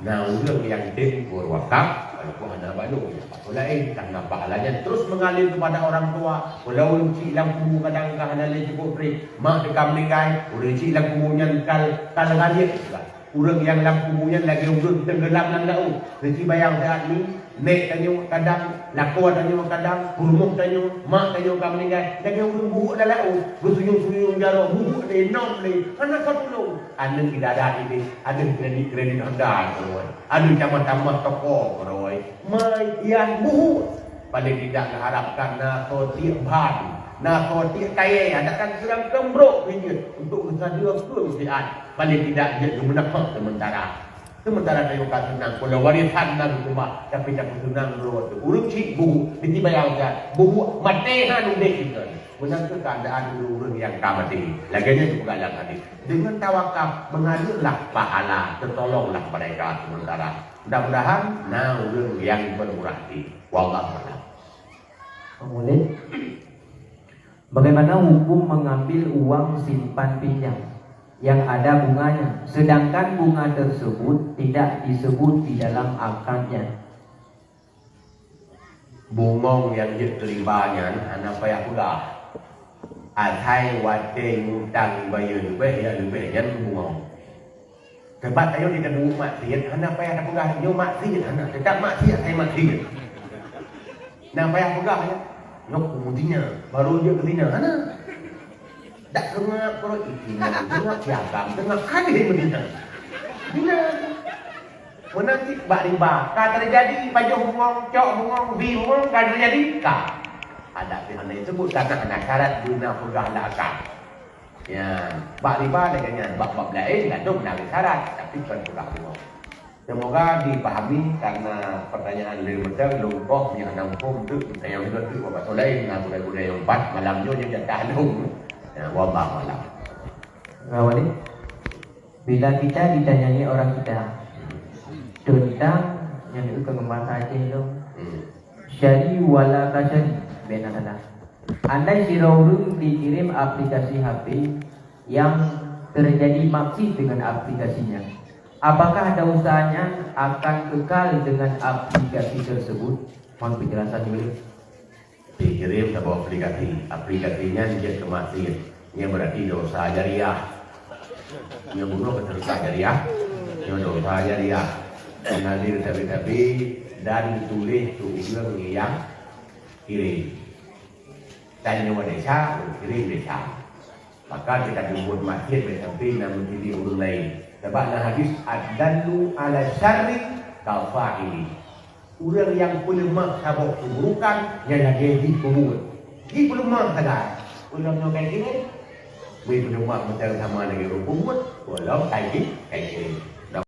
na ureueng nyang tem beurwakaf, walaupun hana bak lôn, bak ureueng laén, karena pahala nyan terus mengalir kepada orang tua. Walau ureueng chik lam kubu kadang ka hana lé cukup trép, mak teuka meuninggai, ureueng chik lam kubu nyan ka, ka lagèe nyan juga. Ureueng nyang lam kubu nyan lagèe ureueng teunggelam lam laôt. Neuci bayang siat nyoe, nèk tanyoe kadang Lakoe tanyoe kadang, peurumoh tanyoe, mak tanyoe ka meuninggai, lagèe ureueng buhuk lam laôt, geusunyueng-sunyueng jaroe, buhuk lé, nom lé, hana ka tulông. Aneuk idadat idéh, aneuk kredit-kredit Honda keudroe, aneuk tamah-tamah toko keudroe. Mai, hian, buhuk. Paléng tidak geuharapkan na soe tiek ban, na soe tiek kayèe, adak kan seurang keu brôk pih jeuet untuk geusadeue keu siat. Paléng tidak jeuet geumeunafék seumeuntara. Seumeuntara tanyoe ka seunang, peue lom warésan na geukeubah, tapi tapeuseunang droe teuh. Ureueng chik buhuk, ditibayang that, buhuk maté hana udép tinggai. Meunan kheueh keuadaan ureueng-ureueng nyang ka maté. Lagèe nyan geupeugah lam hadis, deungon tawakaf, meungaleulah pahala, teutolonglah mereka seumeuntara. Mudah-mudahan na ureueng nyang beureuhati. Wallahu a'lam. Pak Mulid, bagaimana hukum mengambil uang simpan pinjam yang ada bunganya, sedangkan bunga tersebut tidak disebut di dalam akadnya? Bungong nyang jeuet keu riba nyan hana payah peugah. Asai watèe utang jibayeue leubeh, ya leubeh nyan bungong. Sabab tanyoe di taduek maksiet, hana payah tapeugah nyoe maksiet, hana. Teutap maksiet, hai maksiet. Hana payah peugah nyoe, nyoe kumu zina, baru jeuet keu zina, hana. Dak seungab peureuet, isi nyan seungab, siagam seungab, hadeh meuzina. Zina. Meunan cit bak riba, ka teujadi pajoh bungong, cok bungong, bi bungong, ka teujadi, ka. Adak pih hana jisebut, karena hana syarat guna peugah lam akad. Ya, bak riba lagèe nyan, bak bab laén ladôm na syarat, tapi kon peugah bungong. Semoga dipahami, karena pertanyaan lé meuteung lôn poh nyang hana muphom teuk, nyang lôn teuk bak soe laén, na gurèe-gurèe nyang pat malam nyoe nyang jatah lôn. Ya, wallahu a'lam. Rawali, bila kita ditanyai orang kita tentang yang itu keugeumatan Aceh tu, Hmm. Syari wala ka syari, bena salah. Andai sidroe ureueng dikirém aplikasi H P yang terjadi maksiet dengan aplikasinya, apakah dosanya akan kekal dengan aplikasi tersebut? Mohon penjelasan dulu. Dikirém saboh aplikasi, aplikasi nyan jeuet keu maksiet, nyan berarti dosa jariah. Nyan bunoe keu dosa jariah, nyan dosa jariah. Mengalir sabe-sabe dan dituléh keu ureueng nyang kirém. Tanyoe desya, kirém desya. Maka kita berbuat maksiat, bèk sampai na meucubit ureueng laén. Sabab na hadis, "Ad-dallu 'ala syarri kal fa'ili." Ureueng nyang peuleumah saboh keuburukan, nyan lagèe jih peubuet. Jih peuleumah sagai. Ulôn nyoe ka kirém, bri peuleumah meuteun sama lagèe ureueng peubuet, ulôn ka jih ka kirém.